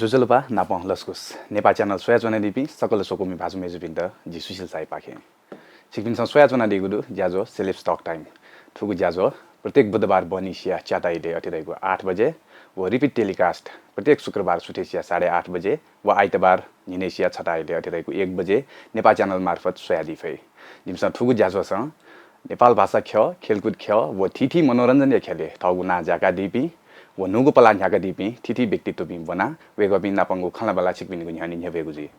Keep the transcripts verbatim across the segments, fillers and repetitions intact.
ज्वजलपा नापं लसकुस। नेपाः च्यानल स्वयाच्वनादीपिं सकल स्वकुमि भाजु मय्जुपिन्त जि सुशील शाहीपाखें। छिकपिन्सं स्वयाच्वनादीगु दु ज्याझ्वः Celebs Talk Time। थुगु ज्याझ्वः प्रत्येक बुधबार बहनिसिया च्याताइले अथे धइगु आठ बजे व repeat telecast प्रत्येक शुक्रबार सुथय्सिया साढे आठ बजे व आइतबार न्हिनय्सिया छताइले अथे धइगु एक बजे नेपाः च्यानल मार्फत स्वयादी फइ। जिमिसं थुगु ज्याझ्वःसं नेपाल भाषा ख्यः, खेलकुद ख्यः व थीथी मनोरञ्जनया ख्यलय् थःगु नां ज्याकादीपिं व न्हूगु पलाः न्ह्याकादीपिं थीथी व्यक्तित्वपिं ब्वनाः वय्कःपिं नापंगु खँल्हाबल्हा छिकपिनिगु न्ह्यःने न्ह्यब्वयेगु जुइ।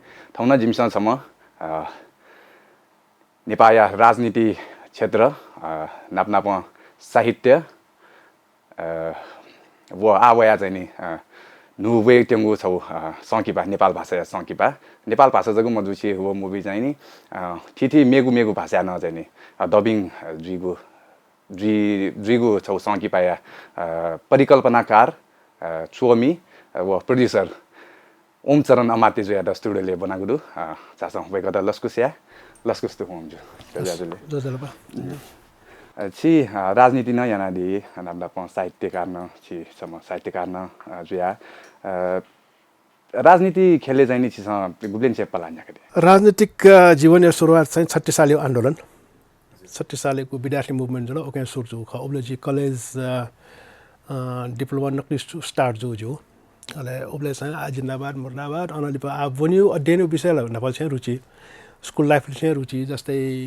थौं नं जिमिसं छम्ह, अ, नेपाःया राजनीति क्षेत्र, अ, नाप नापं साहित्य, अ, व आः वयाः चाहिँ नि, अ, न्हू वयेत्यंगु छगू, अ, संकिपा, नेपाल भाषाया संकिपा। नेपाल भाषा जक मजुसे व movie चाहिँ नि, अ, थीथी मेगु मेगु भाषाय् नं चाहिँ नि, अ, dubbing, अ, जुइगु, जुइ-, जुइगु छगू संकिपाया, अ, परिकल्पनाकार, अ, च्वमि, अ, व producer ओम चरण अमात्यजुयात studio-लय् ब्वनागु दु। अ, झासँ वय्कःयात लसकुस याये। लसकुस तुखुं ओमजु। ज्वजलपा। अ, छि, अ, राजनीति नं यानादी, नाप नापं साहित्यकार नं, छि छम्ह साहित्यकार नं, अ, जुया। अ, राजनीति ख्यलय् चाहिँ नि छिसं गुबलेंनिसें पलाः न्ह्याकादी? राजनीतिक, अ, जीवनया सुरुवात चाहिँ छत्तीस सालया आन्दोलन। छत्तीस सालय् विद्यार्थी movement जुल, उकिं सुरु जूगु खः। उबलय् जि college, अ, अ, diploma नकतिनि start जूगु ज्यू। अले उबलय् चाहिँ आः जिन्दाबाद, मुर्दाबाद, अनंलिपा आः ब्वनेगु अध्ययनया विषय ला न्हापालिसें रुचि। School life-लिसें रुचि, जस्तै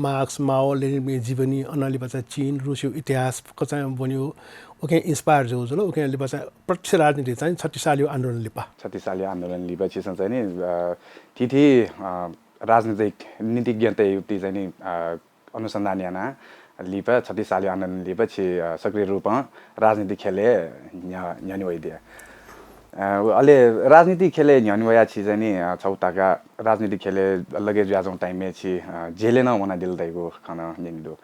मार्क्स, माओ, लेनिनपिं जीवनी, अनंलिपा चाहिँ चीन, रुसया इतिहास फुक्क चाहिँ ब्वनेगु, उकिं inspire जूगु जुल। उकिं लिपा चाहिँ प्रत्यक्ष राजनीति चाहिँ छत्तीस सालया आन्दोलन लिपा। छत्तीस सालया आन्दोलन लिपा छिसं चाहिँ नि, अ, थीथी, अ, राजनीतिक नीतिज्ञतय् युक्ति चाहिँ नि, अ, अनुसन्धान यानाः लिपा छत्तीस सालया आन्दोलन लिपा छि, अ, सक्रिय रूपं राजनीतिक ख्यलय् न्ह्य-, न्ह्यःने वयादिया। अ, अले राजनीतिक ख्यलय् न्ह्यःने वयाः छि चाहिँ नि, अ, छगू ताका राजनीतिक ख्यलय् लगे जुयाच्वंगु time-य् छि, अ, जेलय् नं वनादिल धइगु खँ नं न्यने दु। अ,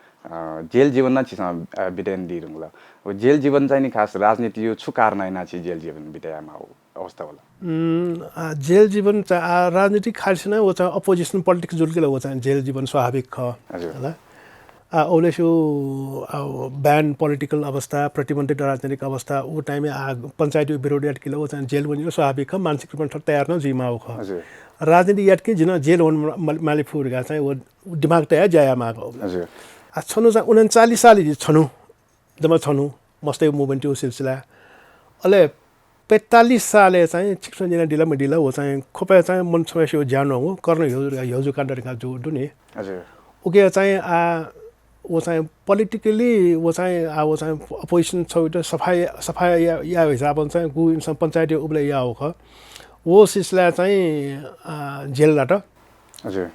जेल जीवन नं छिसं, अ, बितायादी धुंकल। व जेल जीवन चाहिँ नि खास राजनीतिया छु कारणं यानाः छि जेल जीवन बितायेमाःगु अवस्था वल? उम्, आ, जेल जीवन चाहिँ, आ, राजनीतिक खालसे नं व चाहिँ opposition politics जुल कि ला व चाहिँ जेल जीवन स्वाभाविक खः। हजुर। होला। आ, उबलय् स्यू, आ, ban political अवस्था, प्रतिबन्धित राजनीतिक अवस्था, उ time-य्, आ, पञ्चायती विरोध यात कि ला व चाहिँ जेल वनेगु स्वाभाविक खः, मानसिक रूपं थ्व तयार नं जुइमाःगु खः। हजुर। राजनीति यात कि जिं नं जेल वने मा-, मा-, माले फु धकाः चाहिँ व दिमाग तयाः ज्या यायेमाःगु। हजुर। आ, छन्हु चाहिँ उनन्चालिस सालय् जि छन्हु जम्मा छन्हु मस्तय् movement-या सिलसिला। अले पैंतालिस सालय् चाहिँ छिकपिन्सं न्यनादिल मदिल, व चाहिँ ख्वपय् चाहिँ मन छम्हस्यां ज्या न्वंगु, कर्ण ह्यजु, ह्यजु काण्ड धकाः जूगु दु नि। हजुर। उके चाहिँ आ, व चाहिँ politically व चाहिँ आ, व चाहिँ opposition छगू सफा, सफा या, या हिसाबं चाहिँ गु इमिसं पञ्चायती उबलय् याःगु खः। व सिलसिला चाहिँ, आ, जेल लात। हजुर।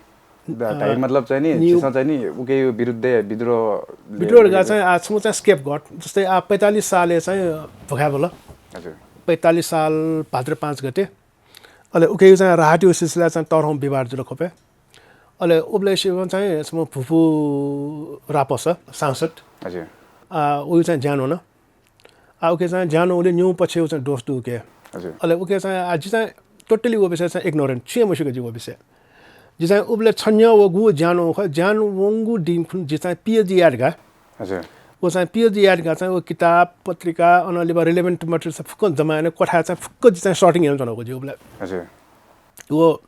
द-, अ, धाइगु मतलब चाहिँ नि, न्यू छिसं चाहिँ नि, उके विरुद्ध विद्रोह विद्रोह धकाः चाहिँ, आ, छम्ह चाहिँ scapegoat, जस्तै, आ, पैंतालिस सालय् चाहिँ भुखाय् वल। हजुर। पैंतालिस साल भाद्र पाँच गते। अले उके चाहिँ राहतया सिलसिला चाहिँ तःधंगु विवाद जुल ख्वपय्। अले उबलय् सिबं चाहिँ छम्ह भूपू रापस सांसद। हजुर। आ, उ चाहिँ ज्या न्वन। आ, उके चाहिँ ज्या न्वंगुलिं निगू पक्षया चाहिँ दोष दु उके। हजुर। अले उके चाहिँ, आ, जि चाहिँ totally व विषय चाहिँ ignorant, छुं हे मस्यूगु जि व विषय। जि चाहिँ उबलय् छन्हु व गु ज्या न्वंगु खः, ज्या न्वंगु दिं खुन्हु जि चाहिँ PhD याये धकाः। हजुर। व चाहिँ PhD याये धकाः चाहिँ व किताब, पत्रिका, अनंलिपा relevant material चाहिँ फुक्क जमा यानाः क्वथाय् चाहिँ फुक्क जि चाहिँ sorting यानाच्वनागु जि उबलय्। हजुर। व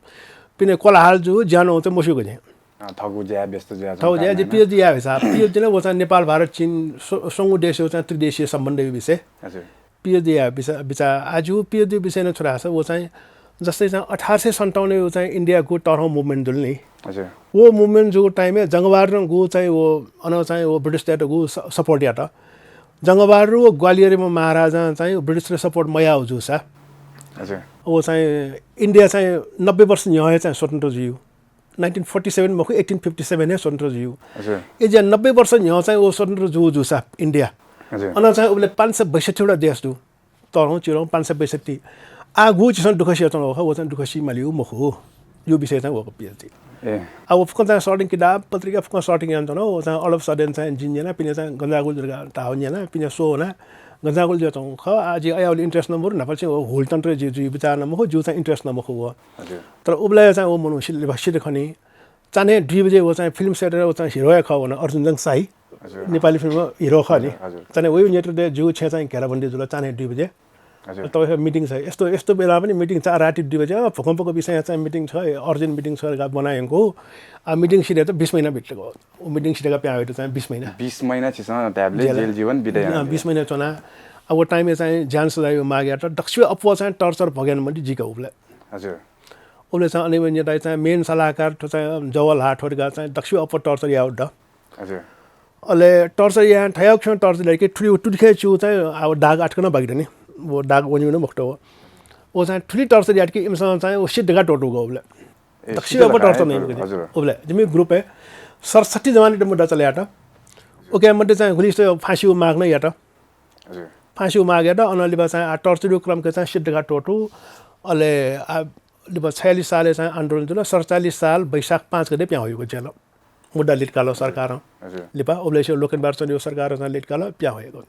पिने कोलाहल जू, ज्या न्वंगु चाहिँ मस्यूगु जि। अ, थःगु ज्याय् व्यस्त जुयाच्वन थःगु ज्याय्, जि कारणं। PhD याये हिसाब, PhD नं व चाहिँ नेपाल, भारत, चीन, स्व-, स्वंगू देशया चाहिँ त्रिदेशीय सम्बन्धया विषय। हजुर। PhD याये बिचा-, बिचाः, आ, जिगु PhD विषय नं छु धाःसा, व चाहिँ जस्तै चाहिँ अठार सय सन्ताउन्नय् व चाहिँ इन्डियागु तःधंगु movement जुल नि। हजुर। व movement जूगु time-य् जंगबहादुरं गु चाहिँ व, अन चाहिँ व ब्रिटिशतय्त गु स-, support यात। जंगबहादुर व ग्वालियरया महाराजां चाहिँ ब्रिटिशतय्त support मयाःगु जूसा, हजुर। व चाहिँ इन्डिया चाहिँ नब्बे वर्ष न्ह्यः हे चाहिँ स्वतन्त्र जुइगु। Nineteen forty seven मखु, eighteen fifty seven हे स्वतन्त्र जुइगु। हजुर। अय् जुया नब्बे वर्ष न्ह्यः चाहिँ व स्वतन्त्र जूगु जूसा इन्डिया। हजुर। अन चाहिँ उबलय् पाँच सय बैसठ्ठीवटा देश दु। तःधंगु, चिधंगु पाँच सय बैसठ्ठी। आ, गु झीसं दुःख सियाच्वनागु खः, व चाहिँ दुःख सी मालीगु मखु। यो विषय चाहिँ वःगु PhD। ए। आ, व फुक्कं चाहिँ sorting, किताब पत्रिका फुक्कं sorting यानाच्वन। व चाहिँ all of sudden चाहिँ जिं न्यना, पिने चाहिँ गंजागुलि धकाः धाःगु न्यना, पिने स्वः वना, गंजागुलि जुयाच्वंगु खः। आ, जि अयावलि interest नं मरु, न्हापालिसें व हुलतन्त्र जि जुइ बिचाः नं मखु, जिगु चाहिँ interest नं मखु व। हजुर। तर उबलय् चाहिँ व मनू सित, सित खनी। चान्हय् दुई बजे व चाहिँ film set-य् व चाहिँ hero हे खः व नं, अर्जुन जंग शाही। हजुर। नेपाली film hero खः नि। हजुर, हजुर। चान्हय् वया नेतृत्वय् जिगु छेँ चाहिँ घेराबन्दी जुल चान्हय् दुई बजे। हजुर। तब मिटिङ छ, यस्तो यस्तो बेला पनि मिटिङ चार राति दुई बजे, अँ, भूकम्पको विषयमा चाहिँ मिटिङ छ, अर्जेन्ट मिटिङ छ, बनाएको। आ मिटिङ सिधे त बिस महिना भित्रको, ऊ मिटिङ सिधेका प्याँ हुइत चाहिँ बिस महिना। बिस महिना छिसं त्याबले जेल। जेल जीवन बिताइ याना बिस महिना च्वना। अब टाइमय् चाहिँ ज्यान सजाय माग यात, दक्वसिबय् अप्वः चाहिँ टर्चर भोगेन मति जिक उबले। हजुर। उबले चाहिँ अनिमन्य दाइ चाहिँ मेन सल्लाहकार थ्व चाहिँ जवाहरलाल थ्वरिका चाहिँ दक्वसिबय् अप्वः टर्चर याउ द। हजुर। अले टर्चर यान थयाउ क्षण टर्चर याके थुलि तुतिखे च्यू चाहिँ अब दाग आटकन बाकी दनि। वो दाग वनिउन मुक्त हो। वो चाहिँ थुलि टर्चर यात कि इमिसं चाहिँ वो सिद्ध का टोटु गो उबले। ए, दक्वसिबय् अप्वः टर्चर यात, नइ हजुर। उबले जिमि ग्रुपय् सतसट्ठी जवानयात मुद्दा चले यात। उके मध्ये चाहिँ गुलिस्त फाँसी माग न यात। हजुर। फाँसी माग यात, अन लिपा चाहिँ आ टर्चर क्रमके चाहिँ सिद्ध का टोटु। अले आ लिपा छयालिस सालय् चाहिँ आन्दोलन जुल, सतचालिस साल वैशाख पाँच गते प्याँ हुइगु जेल। मुद्दा लिटकाल सरकारं। हजुर। लिपा उबलेसे लोकेन बहादुर चन्दयो सरकारं चाहिँ लिटकाल प्याँ हुइगु।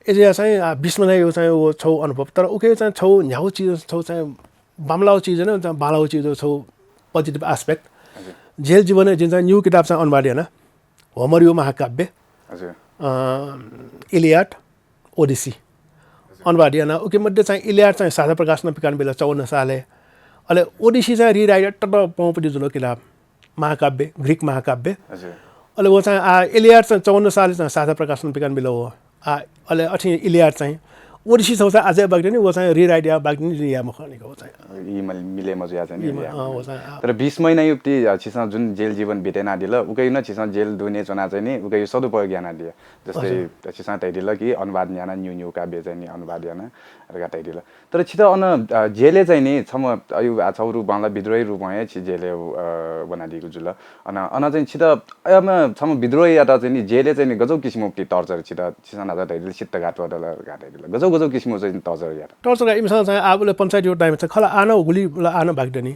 एजे चाहिँ आ बिस महिना यो चाहिँ वो छौ अनुभव, तर उके चाहिँ छौ न्ह्याउ चिज, छौ चाहिँ बामलाउ चिज न, चाहिँ बालाउ चिज छौ positive aspect। हजुर। जेल जीवन जिं चाहिँ न्यू किताब चाहिँ अनुवाद याना। होमर यो महाकाव्य, हजुर। अ, इलियाड, ओडिसी। अनुवाद याना। उके मध्ये चाहिँ इलियाड चाहिँ साझा प्रकाशन पिकान बिल चौवन्न सालय्। अले ओडिसी चाहिँ rewrite तत पौपति जुल किताब। महाकाव्य, ग्रीक महाकाव्य। हजुर। अले वो चाहिँ आ इलियाड चाहिँ चौवन्न सालय् चाहिँ साझा प्रकाशन पिकान बिल वो। आ, अले अथे इलियाड चाहिँ ओडिसी छौ चाहिँ आजै बाकी दनि, वो चाहिँ rewrite या बाकी दनि या मखु नि वो चाहिँ। ई मल-, मिले मजुया चाहिँ नि ई म-, या अँ, मखु। वो चाहिँ, आ। तर बिस महिना युक्ति, अ, छिसं जुन जेल जीवन बितेना दिल, उके न छिसं जेल दुने च्वना चाहिँ नि, उके सदुपयोग याना दिया। जस्तै हजुर। छिसं तय दिल कि अनुवाद याना न्यू न्यू काव्य चाहिँ नि अनुवाद याना रगा तय दिल। तर छित अन, अ, जेले चाहिँ नि छम अयु आ छौ रूपं ला विद्रोही रूपं हे छि जेले, अ, वना दिगु जुल। अन, अन चाहिँ छित अयम छम विद्रोही यात चाहिँ नि जेले चाहिँ नि गजौ किसिमो कि टर्चर छित छिसं नाचा तय दिल, सित्त घात वदल घात तय दिल। गजौ गजौ किसिमो चाहिँ टर्चर यात। टर्चर का इमिसं चाहिँ आबले पञ्चायत यो टाइम चाहिँ खला आन गुली ला आन बाकी दनि।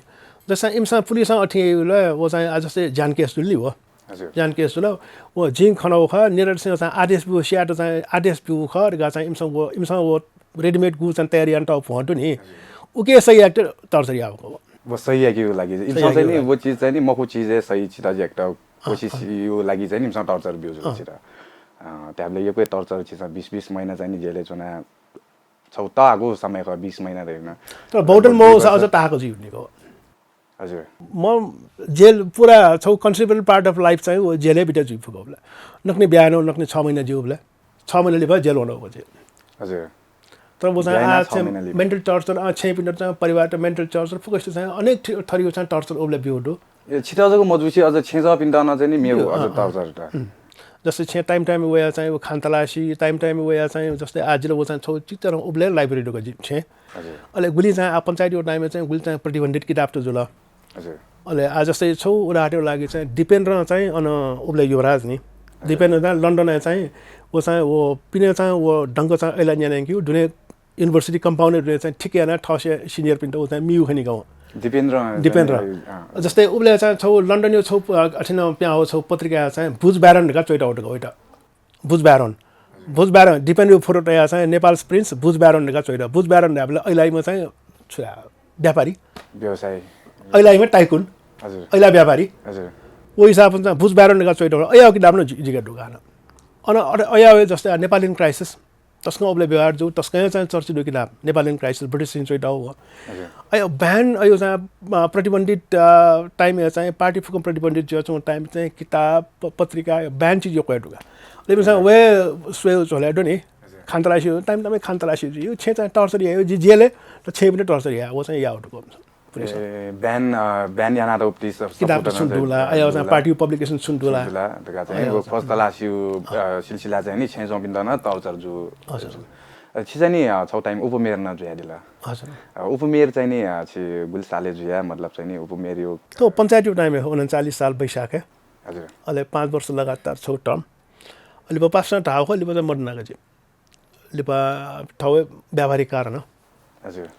जैसा इमिसं पुलिसं अथे ला वो चाहिँ आ जस्तै ज्यान केस जुल नि वो। हजुर। ज्यान केस जुल। वो जिं खनौ ख, निरसिंह चाहिँ आदेश बिउ, सियात चाहिँ आदेश बिउ ख, गा चाहिँ इमिसं वो, इमिसं वो readymade गु चाहिँ तयारी यान तौ भुवंतु नि। हजुर। उके सही याक्ट टर्चर याउ ख। वो सही याक्यु लागि। सही इमिसं चाहिँ नि याक्यु वो चिज चाहिँ नि मखु चिज हे सही छित याक्ट कोसिस अँ। यु लागि चाहिँ नि इमिसं टर्चर बिउ जुल अँ। छित। अ, त्याबले यक्वे टर्चर छिसं बिस बिस महिना चाहिँ नि जेले च्वना छौ तागु समय ख बिस महिना रहेन। तर बौद्धन मौसा अझ तागु जुइ हुनेको। हजुर। म जेल पुरा छौ considerable part of life चाहिँ वो जेले बिता जुइ फुगौला। नकने बिहान, नकने छ महिना जिउ बला। छ महिना लिपा जेल वनो बजे। हजुर। तर वो चाहिँ बिहान आ छ चाहिँ महिना लिपा। Mental torture, आ, छेँ पिन्डर चाहिँ परिवार त mental torture, फुकस्ट चाहिँ अनेक थि-, थरियो चाहिँ टर्चर उबले बिउ दु। ए, छित जक मजुसी अझ छेँ जपिन्त न चाहिँ नि मेउ बिउ, अझ अँ, अँ। टर्चर त। उम्। जस्तै छेँ टाइम टाइम वया चाहिँ वो खान तलासी, टाइम टाइम वया चाहिँ जस्तै आजिल वो चाहिँ छौ चित्त रं उबले library दु का जि छेँ। हजुर। अले गुली चाहिँ आ पञ्चायत यो टाइम चाहिँ गुली चाहिँ प्रतिबन्धित किताब त जुल। हजुर। अले आ जस्तै छौ उदाहरण लागि चाहिँ दिपेन्द्र चाहिँ अन उबले युवराज नि। हजुर। दिपेन्द्र चाहिँ लन्डन चाहिँ वो चाहिँ वो पिने चाहिँ वो डंक चाहिँ अइला न्याने कि दुने university compound दुने चाहिँ ठिक याना थसे senior पिन्त वो चाहिँ मिउ खनि गाउँ। दिपेन्द्र दिपेन्द्र। अँ। जस्तै उबले चाहिँ छौ लन्डन यो छौ, अ, अथिन प्याहो छौ पत्रिका चाहिँ बुज ब्यारन का चोइटा उठ गइटा। बुज ब्यारन। बुज ब्यारन, दिपेन्द्र यो फोटो तया चाहिँ नेपाल प्रिन्स बुज ब्यारन का चोइटा। बुज ब्यारन ढाबले अइलाइमा चाहिँ छु-, व्यापारी। व्यवसायी। अइलाइमा टाइकुन। हजुर। अइला व्यापारी। हजुर। वो हिसाबमा चाहिँ बुज ब्यारन का चोइटा। अया किताब न जि-, जिगा दोकान। अन अ-, अया जस्तै नेपाल in crisis। तस्कं उबले व्यवहार जो, तस्कं चाहिँ चर्चित किताब, Nepal in crisis, British Singh चोइटाउ हो। हजुर। अयो ban, अयो चाहिँ, अ, प्रतिबन्धित, अ, टाइम या चाहिँ पार्टी फुकं प्रतिबन्धित जो चाहिँ टाइम चाहिँ किताब, प-, पत्रिका, अयो ban चिज यो क्वय् दुगा। लेकिन चाहिँ हजुर। वे स्वयं झोले दो नि, हजुर। खान तलासी, टाइम टाइम खान तलासी जो, यो छेँ चाहिँ टर्चर या, यो जि-, जेले, त छेँ पनि टर्चर या, वो चाहिँ या उठुको। पुलिस। ए, ban, अ, ban याना त उपति सब किताब सपुत छुन न दुला, चाहिँ, अया चाहिँ दुला। पार्टी publication छुन दुला। छुन दुला, त का चाहिँ अया वो चाहिँ। खोज तलासी, अ, सिलसिला चाहिँ नि छेँ जपिन्त न टर्चर जु। हजुर। अ, छि चाहिँ नि, अ, छौ टाइम उपमेयर न जुया दिला। हजुर। अ, उपमेयर चाहिँ नि, अ, छि गुल साले जुया, मतलब चाहिँ नि उपमेयर यो। तो पञ्चायत यो टाइम हे, उनन्चालीस साल वैशाख हे। हजुर। अले पाँच वर्ष लगातार छौ टर्म। अले ब पाँच साल ढाउ खो, अले ब मदनागजी। लिपा थौं व्यावहारिक कारण। हजुर।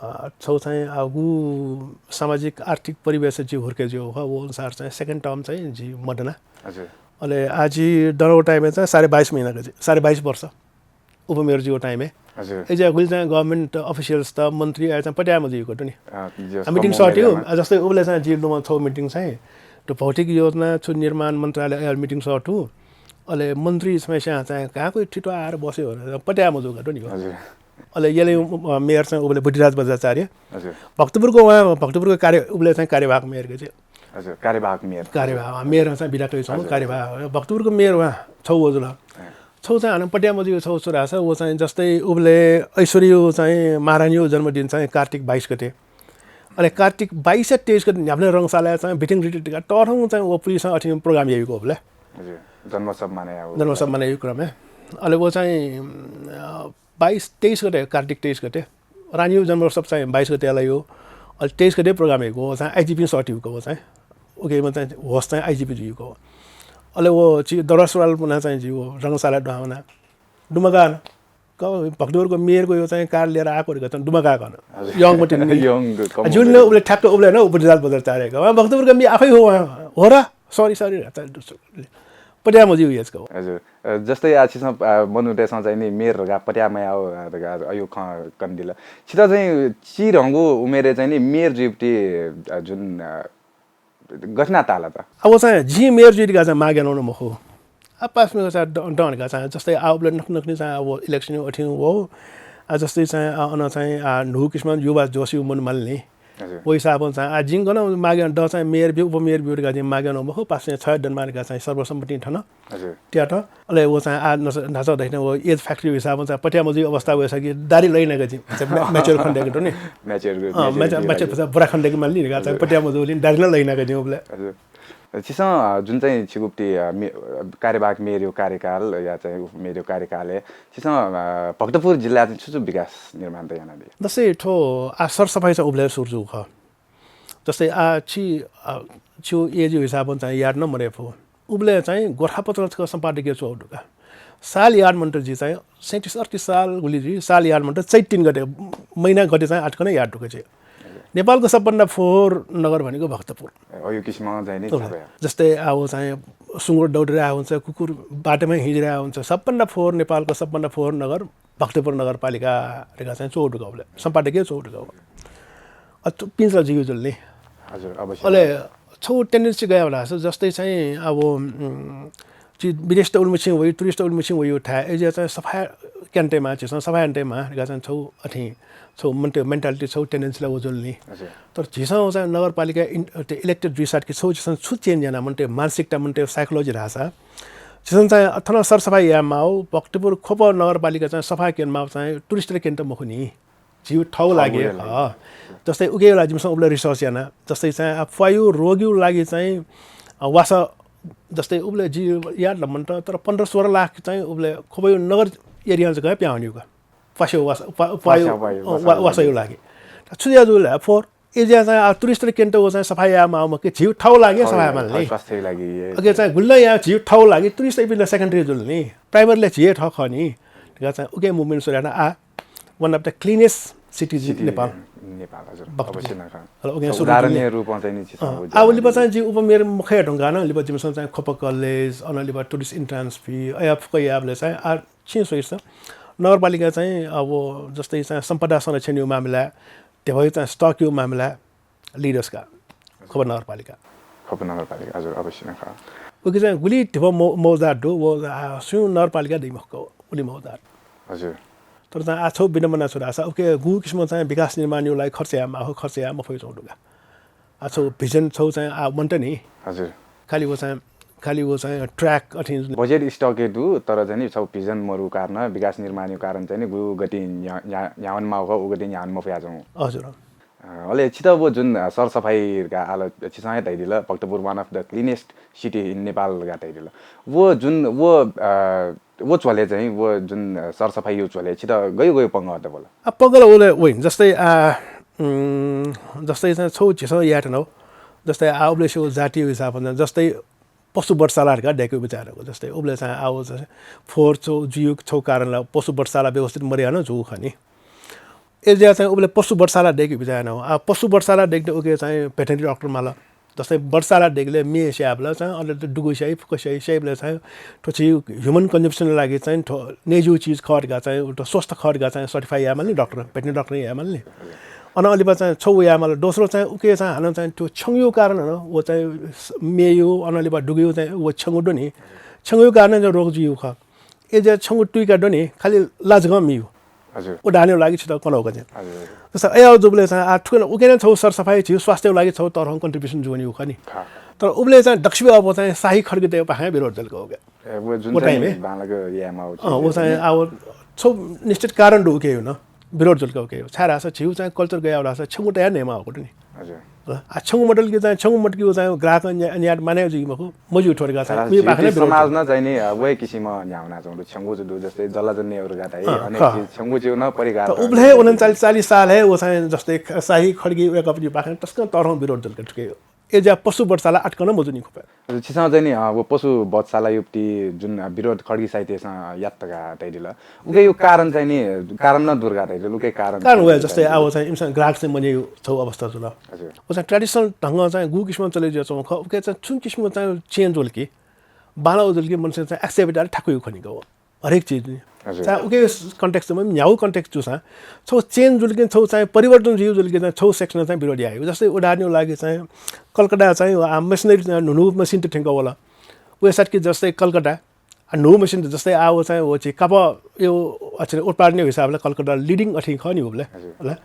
अ, छौ चाहिँ आगु सामाजिक आर्थिक परिवेश जि हुर्के ज्यू हो, वो अनुसार चाहिँ second term चाहिँ जि मदना। हजुर। अले आजि दरौ टाइम चाहिँ साढे बाइस महिना गजी, साढे बाइस वर्ष। उपमेयर ज्यू टाइम। हजुर। एजे गुल चाहिँ government officials त मन्त्री आए चाहिँ पट्यामा ज्यू को नि। अ, जस आ, meeting कम सट्यो, उमेरमा। आ, जस्तै उबले चाहिँ जि लुमा छौ meeting चाहिँ, त भौतिक योजना छु निर्माण मन्त्रालय आए meeting सट्यो। अले मन्त्री समस्या चाहिँ कहाँ कोही ठिटो आएर बस्यो भने पट्यामा ज्यू का नि। हजुर। अले यलय् मेयर चाहिँ उबले बुद्धिराज बज्राचार्य। भक्तपुरको उहाँ भक्तपुरको कार्य उबले चाहिँ कार्यवाहक मेयर गथे। हजुर, कार्यवाहक मेयर। कार्यवाहक मेयर चाहिँ बिदा तयाछ्वंम्ह कार्यवाहक। भक्तपुरको मेयर उहाँ छौ वजुल। छौ चाहिँ हानं पट्याः मजुया छौ छु धाःसा व चाहिँ जस्तै उबले ऐश्वर्यु चाहिँ महारानीयो जन्मदिन चाहिँ कार्तिक बाइस गते। अले कार्तिक बाइस या तेइस गते न्ह्याबलें रंगशालाय् चाहिँ बिटिङ रिटिट का तःधंगु चाहिँ व पुलिसं अथे program याइगु उबले। हजुर, जन्मोत्सव माने याउ। जन्मोत्सव माने याइगु क्रमय् अले व चाहिँ बाइस तेइस गते, कार्तिक तेइस गते, रानीयो जन्मोत्सव चाहिँ बाइस गते यालायो। अले तेइस गते program याइगु व चाहिँ आइजिपी सःतिउक व चाहिँ उकेमा चाहिँ होस्ट चाहिँ आइजिपी जुइगु। अले व छि दरबार सुरुवाल पुना चाहिँ जिउ रंगशाला दुहावना दुमगान क भक्तपुरको मेयरको यो चाहिँ कार लिएर आएको रे गत दुमगा कन। यङ मतिन नि। यङ जुन उबले ठ्याक्क उबले न उपरिजाल बदल तारेको भक्तपुरको मे आफै हो। हो र? सरी सरी। पट्याः मजिउ यसको। हजुर। जस्तै आ छिसं मनूतय्सं चाहिँ नि मेयर धकाः पट्याः मयाः धकाः अयु खँ कन्दिल। छित चाहिँ चिरहंगु उमेरय् चाहिँ नि मेयर जुइपट्टि जुन गथिना ताल त? अब चाहिँ जिं मेयर जुइ धकाः चाहिँ माग यानागु मखु। आ पास मेगु चाहिँ दं धकाः चाहिँ जस्तै आ उबले नख नखनी चाहिँ अब इलेक्सन अथिं वः। आ जस्तै चाहिँ अन चाहिँ आ न्हू किसिमं युवा जोसिउ मन मालनि। व हिसाबं चाहिँ आ जिं गन माग याना द चाहिँ मेयर ब्यू उपमेयर ब्यू धकाः जिं माग यानागु मखु। पास चाहिँ छ दनमार धकाः चाहिँ सर्वसम्मति थन। त्यात। अले व चाहिँ आ न्हाचः धइथें व एज फ्याक्टर हिसाबं चाहिँ पट्याः मजुइ अवस्था वयस कि दारी लइनाक जिं म्याच्योर खनेदय्क दु नि। म्याच्योर बुरा खनेदय्क मालनि धकाः चाहिँ पट्याः मजुलिं दारी नं लइनाक जिं उबले। छिसं जुन चाहिँ छिगुपट्टि कार्यवाहक मेयरयो कार्यकाल या चाहिँ उपमेयरयो कार्यकालय् छिसं भक्तपुर जिल्लाय् चाहिँ छु छु विकास निर्माण त यानादी? जस्तै थ्व आ सरसफाइ चाहिँ उबले सुरु जू खः। जस्तै आ छि छु एजयो हिसाबं चाहिँ याद नं मरे फु। उबले चाहिँ गोरखापत्र छकः सम्पादकीय च्वः दुका। साल याद मन्त जि चाहिँ सैँतिस अडतिस साल गुलि जि साल याद मन्त चैत तीन गते महिना गते चाहिँ आठकन याद दुका जि। नेपालको सबभन्दा फोहोर नगर भनेको भक्तपुर। अयु किसिमं चाहिँ नि जस्तै आ व चाहिँ सुँगुर दौडरे आ हुन्छ, कुकुर बाटोमा हिँडिरे आ हुन्छ। सबभन्दा फोहोर नेपालको सबभन्दा फोहोर नगर भक्तपुर नगरपालिका धकाः चाहिँ च्वः दुका उबले सम्पादकीय च्वः दुका। पिन्सला जिगु जुल नि। हजुर अवश्य। अले छौ टेन्डेन्सी गया होला जस्तै चाहिँ अब छि विदेश त उलिमछि वइ टुरिस्ट त उलिमछि वइ थाय् एजिया चाहिँ सफा क्यान्टेमा छिसं सफा क्यान्टेमा धकाः चाहिँ छौ अथि छौ मन्टे मेन्टालिटी छौ टेन्डेन्सीला वजुल नि। तर झिसं चाहिँ नगरपालिका इलेक्टेड दुई सात कि छौ झिसं छु चेन्ज याना मन्टे मानसिकता मन्टे साइकोलोजी धासा झिसं चाहिँ अथन सरसफाइ या माउ भक्तपुर खोप नगरपालिका चाहिँ सफा क्यन माउ चाहिँ टुरिस्ट क्यन्त मखु नि। झिउ ठाउ लागे। जस्तै उके लागि जिमिसं उबले रिसर्च याना जस्तै चाहिँ अब फ्वायु रोगिउ लागि चाहिँ वासा जस्तै उबले जि याद लमन्त तर पन्ध्र सोह्र लाख चाहिँ उबले खोपयु नगर एरिया जगह प्याउनिउ का। पास्यो वासा वासा वासा लागि। छु या जुल फोर एजिया चाहिँ आ टुरिस्ट केन्ट व चाहिँ सफाई या माउ मके झिउ ठाउ लागि सफाई माल नि। स्वास्थ्य लागि। अगे चाहिँ गुल्ला या झिउ ठाउ लागि टुरिस्ट इपिन सेकेन्डरी जुल नि। प्राइमरीले झिए ठ खनि। गा चाहिँ उके मुभमेन्ट सुरु याना आ one of the cleanest city Nepal. नेपाल हजुर। अवश्य नखा। उदाहरणीय रूपमा चाहिँ नि आ लिपा चाहिँ जि उपमेयर मखय ढंगा न लिपा जिमसन चाहिँ खोप कलेज अन लिपा टुरिस्ट इन्ट्रान्स फी अया फुक याबले चाहिँ आ छिं सोइस नगरपालिका चाहिँ अब जस्तै चाहिँ सम्पदा संरक्षण यो मामिला ध्यवै चाहिँ स्टक यो मामिला लिडर्सका खोप नगरपालिका। खोप नगरपालिका हजुर अवश्य नै खा। उके चाहिँ गुलि ध्यव मौजा दु वो सुयु नगरपालिका दै मखक उलि मौजा। हजुर। तर चाहिँ आछौ विडम्बना छु धासा उके गु किसिम चाहिँ विकास निर्माण यो लागि खर्च या माहो खर्च या मफै चौ दुगा। आछौ भिजन छौ चाहिँ आ मन्त नि। हजुर। खालि वो चाहिँ खालि वो चाहिँ ट्र्याक अथि। बजेट स्टक दु तर चाहिँ नि छौ भिजन मरु कारण विकास निर्माण यो कारण चाहिँ नि गु गति न्यावन माहो उ गति न्यावन मफया जौ। हजुर। अले छित वो जुन सरसफाई का आल छिसं हे धैदिल Bhaktapur one of the cleanest city in Nepal का धैदिल। वो जुन वो वो झ्वले चाहिँ वो जुन सरसफाई यो झ्वले छित गयो गयो पंग त बोल। आ पंगल ओले वइन जस्तै आ जस्तै चाहिँ छौ झिसौ यात नौ। जस्तै आ उबले छौ जातीय हिसाबमा जस्तै पशु बटसाला का देके विचार हो जस्तै उबले चाहिँ आ जस्तै फोहोर छौ जुयु छौ कारणले पशु बटसाला व्यवस्थित मरिया न जु खनि। एजिया चाहिँ उबले पशु बटसाला देके विचार न हो आ पशु बटसाला देख्दा उके चाहिँ भेटेनरी डाक्टर माल। जस्तै बटसाला देख्ले मे स्याबला चाहिँ अले दुगु स्याइ फुक स्याइ स्याइबले चाहिँ थोछि ह्युमन कन्जम्पसन लागि चाहिँ नेजु चिज खर्गा चाहिँ स्वस्थ खर्गा चाहिँ सर्टिफाई यामाल नि डाक्टर भेटेनरी डाक्टर यामाल नि। अन अलिपा चाहिँ छौ यामाल दोस्रो चाहिँ उके चाहिँ हानं चाहिँ त्यो छंगु कारण न वो चाहिँ मेयु अन अलिपा दुगु चाहिँ वो छंगु दो नि। छंगु कारण चाहिँ रोग जुयु ख। एजिया छंगु तुइका दो नि खालि लाजगं मियु। हजुर। उदाहरणया लागि छितः कनागु चाहिँ। हजुर, हजुर। जस्तै अय् जूबलय् चाहिँ आ थुकन उकेन छौ सरसफाइ झीगु स्वास्थ्यया लागि छौ तःधंगु contribution जुयानिगु खः नि। खः। तर उबलय् चाहिँ दक्वसिबें अबलय् चाहिँ शाही खड्गीतय् पाखें विरोध जुल का उके। ए, व जुन व time-य्। बांलाक यायेमाःगु अँ, व चाहिँ आ व छौ निश्चित कारण दु उके न। विरोध जुल का उके। छाय् धाःसा झीगु चाहिँ culture गया धाःसा छेंगू तया नयेमाःगु दु नि। हजुर। आ छेंगू मदुल कि चाहिँ छेंगू मदुल कि व चाहिँ ग्राहक न्या-, न्यायेत मानय् जुइ मखु, मजू थ्वरे का चाहिँ। तर उइ पाखें झीगु विरोध जुल। समाज न चाहिँ नि, अ, वय् किसिम न्ह्याः वनाच्वंगु दु। छेंगू जु दु, जस्तै जलजन्य रोग त हे अँ, अनेक खः। चिज छेंगू जु न परिकार त उबलय् उनन्चालिस चालिस साल हे व चाहिँ जस्तै ख-, शाही खड्गी वय्कःपिनि पाखें तसकं तःधंगु विरोध जुल का थुके। अय् ज्या पशु बधशाला आट्कन मजू नि खुपे। हजुर, छिसं चाहिँ नि, अ, व पशु बधशाला युक्ति जुन, अ, विरोध खड्गी साहित्यसं यात का धयादिल। उके यो कारण चाहिँ नि, कारण न दुर्गा धयादिल, उके कारण कारण वय् जस्तै आ व चाहिँ इमिसं ग्राहक चाहिँ मन्यु छौ अवस्था जुल। हजुर। व चाहिँ traditional ढंगं चाहिँ गु किसिमं चले जुयाच्वंगु खः, उके चाहिँ छुं किसिमं चाहिँ change जुल कि, बांला जुल कि मनुष्य चाहिँ accept यायेत थाकुइ खनी का व। हरेक चिज नि। हजुर। चाहिँ उके context मा न्ह्यागु context जूसां छौ change जुल कि छौ चाहिँ परिवर्तन जुइ जुल कि चाहिँ छौ section चाहिँ विरोध याइ। जस्तै उदाहरणया लागि चाहिँ कलकत्ता चाहिँ आ machinery न्हू न्हू machine त थ्यंक वल। वय् साथ कि जस्तै कलकत्ता आ न्हू machine त जस्तै आ व चाहिँ व चाहिँ कापः यो अथें उत्पादन हिसाबले कलकत्ता leading अथें खः नि उबलय्। हजुर। होला।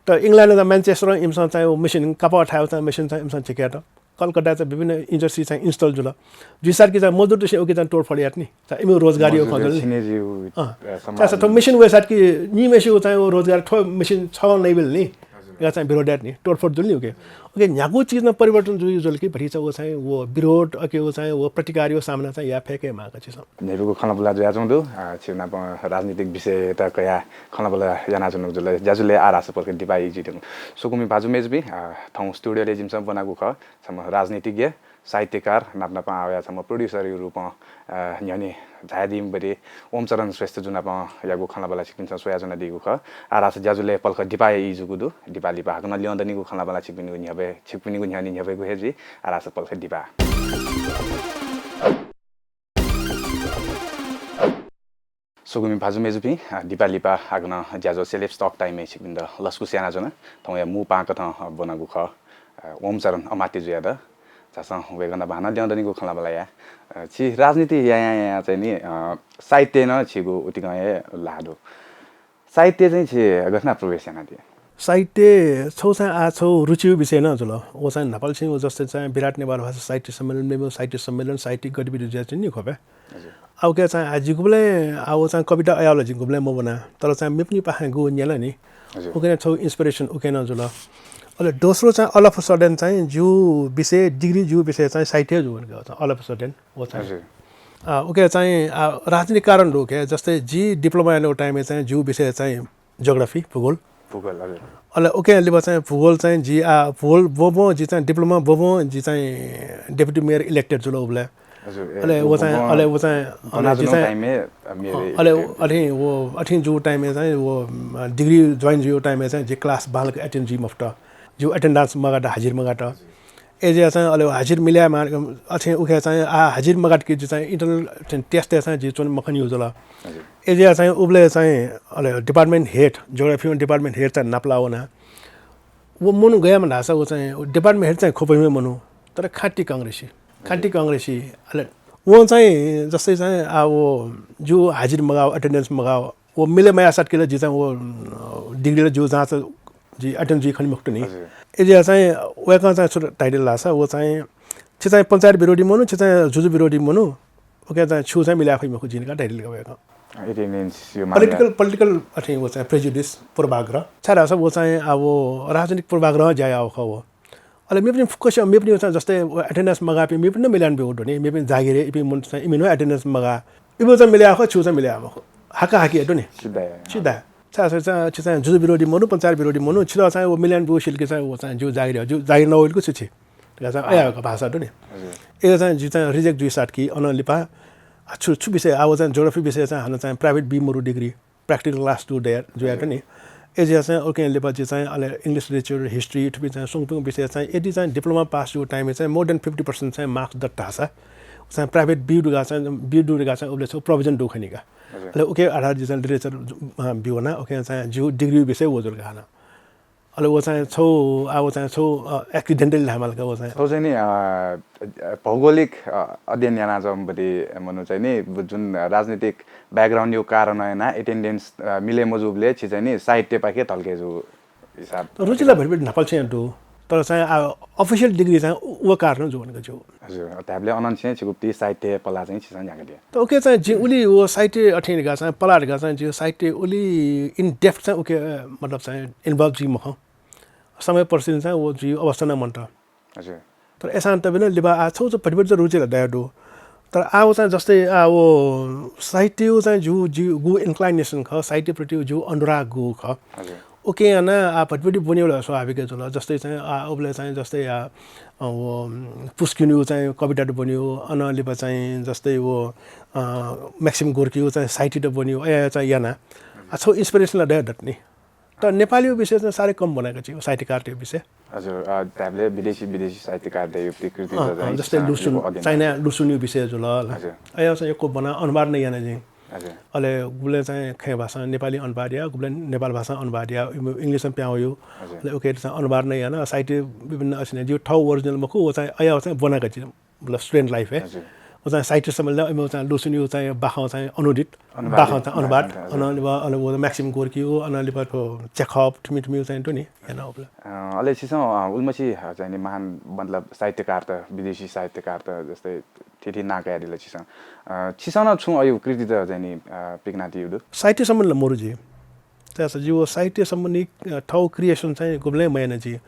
त England नं Manchester इमिसं चाहिँ व machine कापः थाय् चाहिँ machine चाहिँ इमिसं झिकेत कलकत्ता चाहिँ विभिन्न industry चाहिँ install जुल। जुइ साथ कि चाहिँ मजदुर त उके चाहिँ तोडफोड यात नि। चाहिँ इमिगु रोजगारी मजदुर खँ जुल नि। छिने जिउ, अँ। अ, समाज चाहिँ थ्व machine वय् साथ कि निम्हय्सिगु चाहिँ व रोजगार थ्व machine छगः नइबल नि। हजुर। या चाहिँ विरोध यात नि, तोडफोड जुल नि उके। उके न्ह्यागु चिज न परिवर्तन जुइ जुल कि भतिचा व चाहिँ व विरोध, अके व चाहिँ व प्रतिकार यो सामना चाहिँ या फय्के माःगु चिज। न्ह्यइपुगु खँल्हाबल्हा जुयाच्वंगु दु, अ, छिगु नाप राजनीतिक विषयत कयाः खँल्हाबल्हा यानाच्वनागु जुल। ज्याझ्वलय् आः धाःसा पलख दिपाः याइ जुइधुंकल। स्वकुमि भाजु मय्जुपिं, अ, थौं studio-य् जिमिसं ब्वनागु खः छम्ह राजनीतिज्ञ, साहित्यकार, नाप नापं आः वयाः छम्ह producer-या रूपं, अ, न्ह्यःने झायादीम्ह बडे ओमचरण श्रेष्ठ जु नापं याःगु खँल्हाबल्हा छिकपिन्सं स्वयाच्वनादीगु खः। आः धाःसा ज्याझ्वलय् पलख दिपाः याइ जूगु दु। दिपाः लिपा हाकनं ल्यं दनिगु खँल्हाबल्हा छिकपिनिगु न्ह्यःने, छिकपिनिगु न्ह्यःने न्ह्यब्वयेगु हे जुइ। आः धाःसा पलख दिपाः। स्वकुमि भाजु मय्जुपिं, अ, दिपाः लिपा हाकनं ज्याझ्वः Celebs Talk Time-य् छिकपिन्त लसकुस यानाच्वना। थौंया मू पाहां कथं, अ, ब्वनागु खः, अ, ओमचरण अमात्य जुयात। झासँ वय्कः नाप हानं ल्यं दनिगु खँल्हाबल्हा याये। अ, छि राजनीति यायां यायां चाहिँ नि, अ, साहित्य नं छिगु उतिकं हे ल्हाः दु। साहित्य चाहिँ छि गथे यानाः प्रवेश यानादिया? साहित्य छौ चाहिँ आः छौ रुचिया विषय नं जुल। व चाहिँ न्हापालिसें व जस्तै चाहिँ विराट नेपाल भाषा साहित्य सम्मेलन, मेमेगु साहित्य सम्मेलन, साहित्यिक गतिविधि जुयाच्वन नि ख्वपय्। हजुर। आ उके चाहिँ आ जि गुबलें आ व चाहिँ कविता अयावल जि गुबलें मब्वना। तर चाहिँ मेपिनि पाखें गु न्यल नि। हजुर। उके नं छौ inspiration उके नं जुल। अले दोस्रो चाहिँ all of a sudden चाहिँ जिउ विषय, degree जिउ विषय चाहिँ साहित्य जू नि का, all of a sudden। व चाहिँ। हजुर। आ, उके चाहिँ, आ, राजनीतिक कारण दु उके, जस्तै जि diploma यानागु time-य् चाहिँ जिउ विषय चाहिँ geography, भूगोल। भूगोल, हजुर। अले उके लिपा चाहिँ भूगोल चाहिँ जि, आ, भूगोल ब्वं ब्वं जि चाहिँ diploma ब्वं ब्वं जि चाहिँ deputy mayor elected जुल उबलय्। हजुर, ए, अले व चाहिँ, अले व चाहिँ, अले जि चाहिँ, time-य्, अ, mayor अ, अले elected। अथें व, अथें जूगु time-य् चाहिँ व, अ, degree join जूगु time-य् चाहिँ जि class बांलाक attend जुइ मफुत। जिउ attendance मगात, हाजिर मगात। अय्‌जुया चाहिँ अले हाजिर मिले यायेमाः, अथें उखे चाहिँ आ हाजिर मगात कि जि चाहिँ internal test-य् चाहिँ जि च्वने मखनी जुल। हजुर। अय्‌जुया चाहिँ उबलय् चाहिँ अले department head, geography department head चाहिँ नापलाः वना। व मनू गय् याःम्ह धाःसा व चाहिँ department head चाहिँ ख्वपय्म्ह मनू, तर खाँटी कांग्रेसी। खाँटी कांग्रेसी। अले वं चाहिँ जस्तै चाहिँ आ व जिउ हाजिर मगाव, attendance मगाव, व मिले मयाः साथ कि ला जि चाहिँ व, अ, degree ला जिउ जाँच जि attend जुइ खनी मखुत नि। हजुर। अय्‌जुया चाहिँ वय्‌कलं चाहिँ छु धयादिल धाःसा, व चाहिँ छि चाहिँ पञ्चायत विरोधी मनू, छि चाहिँ जुजु विरोधी मनू, उके चाहिँ छु चाहिँ मिले याये फइ मखु जिं का धयादिल का वय्‌कलं। Attendance यो मामला। Political, political अथें व चाहिँ prejudice, पूर्वाग्रह। छाय् धाःसा व चाहिँ आ व राजनीतिक पूर्वाग्रह ज्या याव खः व। अले मेपिनि फुक्कसिया, मेपिनि चाहिँ जस्तै attendance मगाःपिं मेपिनि नं मिले याना ब्यूगु दु नि, मेपिनि जागिर हे, इपिं मनूत चाहिँ इमिं नं attendance मगाः। इमिं चाहिँ मिले याः खः, छिउ चाहिँ मिले याः मखु। हाकाहाकी हे दु नि। सिधा हे। सिधा। छाय्, छाय्, छाय्, छि चाहिँ जुजु विरोधी मनू, पञ्चायत विरोधी मनू, छित चाहिँ व मिले याना ब्यूगु सिल कि चाहिँ व चाहिँ जिउ जागिर हे, जिउ जागिर नवइल कि छु छि। धकाः चाहिँ अय्‌या भाषा दु नि। हजुर। अय्‌या चाहिँ जि चाहिँ reject जुइ साथ कि अन लिपा, आ, छु, छु विषय, आ, व चाहिँ geography विषय चाहिँ हानं चाहिँ private बी मरु degree। Practical class दु दया, जुयात नि। अय्‌जुया चाहिँ उके लिपा जि चाहिँ अले English literature, history थुपिं चाहिँ स्वंगू पिंगू विषय चाहिँ यदि चाहिँ diploma pass जूगु time-य् चाहिँ more than fifty percent चाहिँ marks दत धाःसा, चाहिँ private बी दुगा चाहिँ, बी दु धकाः चाहिँ उबलय् छगू provision दु खनी का। हजुर। अले उके आधार जि चाहिँ literature, अ, बी वना, उके चाहिँ जिउ degree विषय व जुल का हानं। अले व चाहिँ छौ आ व चाहिँ छौ एक्सिडेन्टली धायेमाल का व चाहिँ। छौ चाहिँ नि भौगोलिक अध्ययन यानाच्वंबति मनू चाहिँ नि जुन राजनीतिक ब्याकग्राउन्ड यो कारण याना एटेन्डेन्स मिले मजूबले छि चाहिँ नि साहित्यपाखे धल्के जु हिसाब। रुचिला भरिभरि न्हापाल चाहिँ दु, तर चाहिँ आ अफिसियल डिग्री चाहिँ व कारण जु भनेको छु। हजुर, त्याबले अनन चाहिँ छिगु ती साहित्य पला चाहिँ छिसन याका दिया। त ओके चाहिँ जि उली व साहित्य अथें गा चाहिँ पला गा चाहिँ जि साहित्य उली इन डेप्थ चाहिँ ओके मतलब चाहिँ इन्भल्भ जि मखं। समय परिस्थिति चाहिँ व जि अवस्था न मन्त। हजुर। तर एसां तबिन लिबा आ छौ छ भरिभरि रुचिला दया दु। तर आ व चाहिँ जस्तै आ व साहित्य चाहिँ जु जि गु इन्क्लाइनेसन ख, साहित्य प्रति जु अनुराग गु ख। हजुर। ओके याना आ भरिभरि बनियो स्वाभाविक जुल। जस्तै चाहिँ आ उबले चाहिँ जस्तै आ व पुस्किनु चाहिँ कविता बनियो, अन लिबा चाहिँ जस्तै व म्याक्सिम गोर्कीयो चाहिँ साहित्य बनियो, अया चाहिँ याना आ छौ इन्स्पिरेसन ला दया दत नि। त नेपाली विषय चाहिँ साह्रै कम बनाएको थियो साहित्यकारको विषय। हजुर, अ, त्याबले विदेशी विदेशी साहित्यकारको विकृति अँ, जस्तै लुसुन चाइना लुसुन विषय जुल। अया चाहिँ यक्को बना अनुवाद नै याना जिं। हजुर। अले गुबले चाहिँ खै भाषा नेपाली अनुवाद या गुबले नेपाल भाषा अनुवाद या इङ्ग्लिसमा प्याउ यो। हजुर। अले ओके चाहिँ अनुवाद नै याना साहित्य विभिन्न असिने जिउ ठाउँ ओरिजिनल मखु व चाहिँ अया चाहिँ बनाएको थियो। मतलब स्टुडेन्ट लाइफ है। हजुर। व चाहिँ साहित्य सम्बन्धी इमे चाहिँ लुसुन यो चाहिँ बाखं चाहिँ अनुदित अनुवादित, बाखं चाहिँ अनुवाद अनुवाद, हजुर। अन लिबा अन व म्याक्सिम गोर्की हो अन लिबा थो चेखव ठुमी ठुमी चाहिँ दु नि। याना उपला। अ, अले छिसं, अ, उलमछि, अ, चाहिँ नि महान मतलब साहित्यकार त विदेशी साहित्यकार त जस्तै थिथि नाकाया दिल छिसं। अ, छिसं न छु अयु कृति त चाहिँ नि, अ, पिकनाति युदु। साहित्य सम्बन्धी मरु जी। त्यास जिउ साहित्य सम्बन्धी, अ, ठाउँ क्रिएसन चाहिँ गुबलें मयाना जी।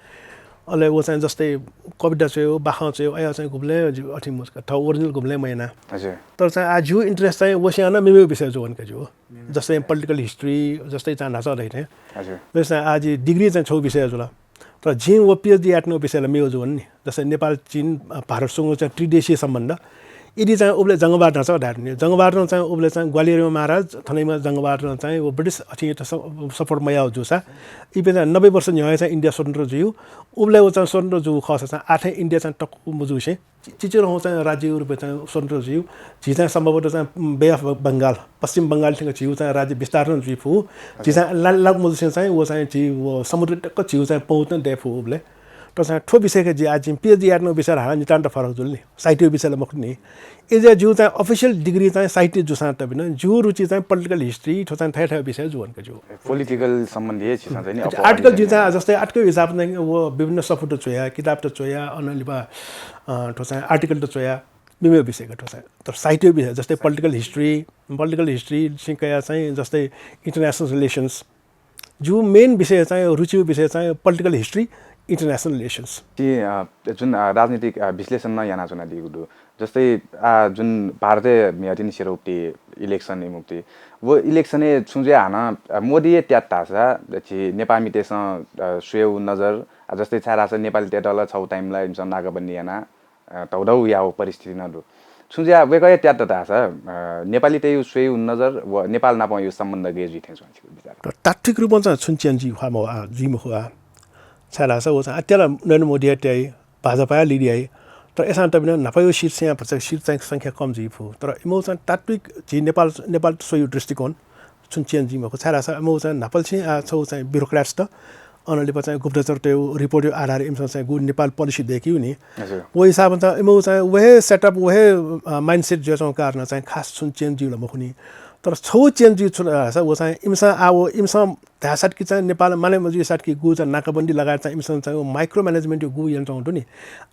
अले व चाहिँ जस्तै कविता चाहिँ हो, बाखं चाहिँ हो, अया चाहिँ गुबलें जि अथि मुस्क ठाउँ ओरिजिनल गुबलें मयाना। हजुर। तर चाहिँ आ जिउ इन्ट्रेस्ट चाहिँ वसियाना मेमेउ विषय जो वनका जिउ। जस्तै पोलिटिकल हिस्ट्री, जस्तै चाहिँ ढाँचा रहिथे। हजुर। जस्तै आ जि डिग्री चाहिँ छौ विषय जुल। तर जिं व पिएचडी यातनो विषयला मेउ जुवन नि। जस्तै नेपाल, चीन, अ, भारत सुंगु चाहिँ त्रिदेशीय सम्बन्ध। यदि चाहिँ उबले जंगबहादुर चाहिँ धार्ने। जंगबहादुर चाहिँ उबले चाहिँ ग्वालियरमा महाराज, थनैमा जंगबहादुर चाहिँ व ब्रिटिश अथि त स-, सपोर्ट मयाउ जुसा। इबे चाहिँ नब्बे वर्ष न्ह्यः चाहिँ इन्डिया स्वतन्त्र जुयु। उबले व चाहिँ स्वतन्त्र जु खस चाहिँ आठै इन्डिया चाहिँ टक्क मुजुसे। चि-, चिचिर हौ चाहिँ राज्य रूपे चाहिँ स्वतन्त्र जुयु। झी चाहिँ सम्भवतः चाहिँ बे अफ बंगाल, पश्चिम बंगाल थिंक झिउ चाहिँ राज्य विस्तार जुइ फु। झी चाहिँ ला-, लाग मुजुसे चाहिँ व चाहिँ झी व समुद्र टक्क झिउ चाहिँ पहुँच दे फु उबले। तर चाहिँ ठो विषय के जि आज जिं पिएचडी यातनो विषय हारा नितान्त फरक जुल नि। साहित्य विषयला मखु नि। एजा जिउ चाहिँ अफिसियल डिग्री चाहिँ साहित्य जुसां तबिन, जिउ रुचि चाहिँ पोलिटिकल हिस्ट्री, ठो चाहिँ थाय् थाय् विषय जुवन के जिउ। पोलिटिकल सम्बन्धी हे छिसं चाहिँ नि अ, आर्टिकल जि चाहिँ जस्तै आर्टिकल हिसाब चाहिँ व विभिन्न सफुट चोया, किताब त चोया, अन लिबा, अ, ठो चाहिँ आर्टिकल त चोया, विभिन्न विषय का ठो चाहिँ। तर साहित्य विषय जस्तै पोलिटिकल हिस्ट्री, पोलिटिकल हिस्ट्री सिंकया चाहिँ जस्तै इन्टरनेसनल रिलेसन्स, जिउ मेन विषय चाहिँ, रुचिउ विषय चाहिँ पोलिटिकल हिस्ट्री, इन्टरनेसनल रिलेसन्स। ती, अ, जुन, अ, राजनीतिक, अ, विश्लेषण न याना जुना दिगु दु। जस्तै, आ, जुन भारतय् म्हिगः तिनि सिरौपति इलेक्सन इमुक्ति। व इलेक्सनय् छुं जुया हानं, अ, मोदीया त्यात धासा, झी नेपामितेसं, अ, स्वयेउ नजर, आ, जस्तै छाय् धासा नेपाली त्यातल छौ टाइमला इमिसं नाकाबन्दी याना, अ, धौधौ याउ परिस्थिति न दु। छुं जुया वय्कःया त्यात धासा, अ, नेपाली तयु स्वयेउ नजर व नेपाल नापं यु सम्बन्ध गे जुइ थें च्वं छिगु विचार। त तात्विक रूपं चाहिँ छुं चेंज जुइ ख्वा मवा, जुइ मखु आ। छाय् धासा व चाहिँ अत्याला नरेन्द्र मोदीया त्याइ, भाजपाया लिडियाइ। तर एसां तबिन न्हापायु सिट चाहिँ भचा सिट चाहिँ संख्या कम जुइ फु। तर इमो चाहिँ तात्विक झी नेपाल, नेपाल स्वयु दृष्टिकोण छुं चेंज जुइ मखु। छाय् धासा इमो चाहिँ न्हापाल चाहिँ आ छौ चाहिँ ब्युरोक्र्याट्स त अन लिपा चाहिँ गुप्तचर तयु रिपोर्ट यु आधार इमसं चाहिँ गु नेपाल पोलिसी देखियु नि। हजुर। व हिसाबं चाहिँ इमो चाहिँ वहे सेटअप वहे, अ, माइन्डसेट जुया चाहिँ कारण चाहिँ खास छुं चेंज जुइ ल मखु नि। तर छौ चेंज जुइ छु धासा व चाहिँ इमसं आ व इमसं धासात कि चाहिँ नेपाल माने मजुइ सात कि गु चाहिँ नाकाबन्दी लगायत चाहिँ इमसं चाहिँ माइक्रो म्यानेजमेन्ट गु यन चाहिँ दु नि।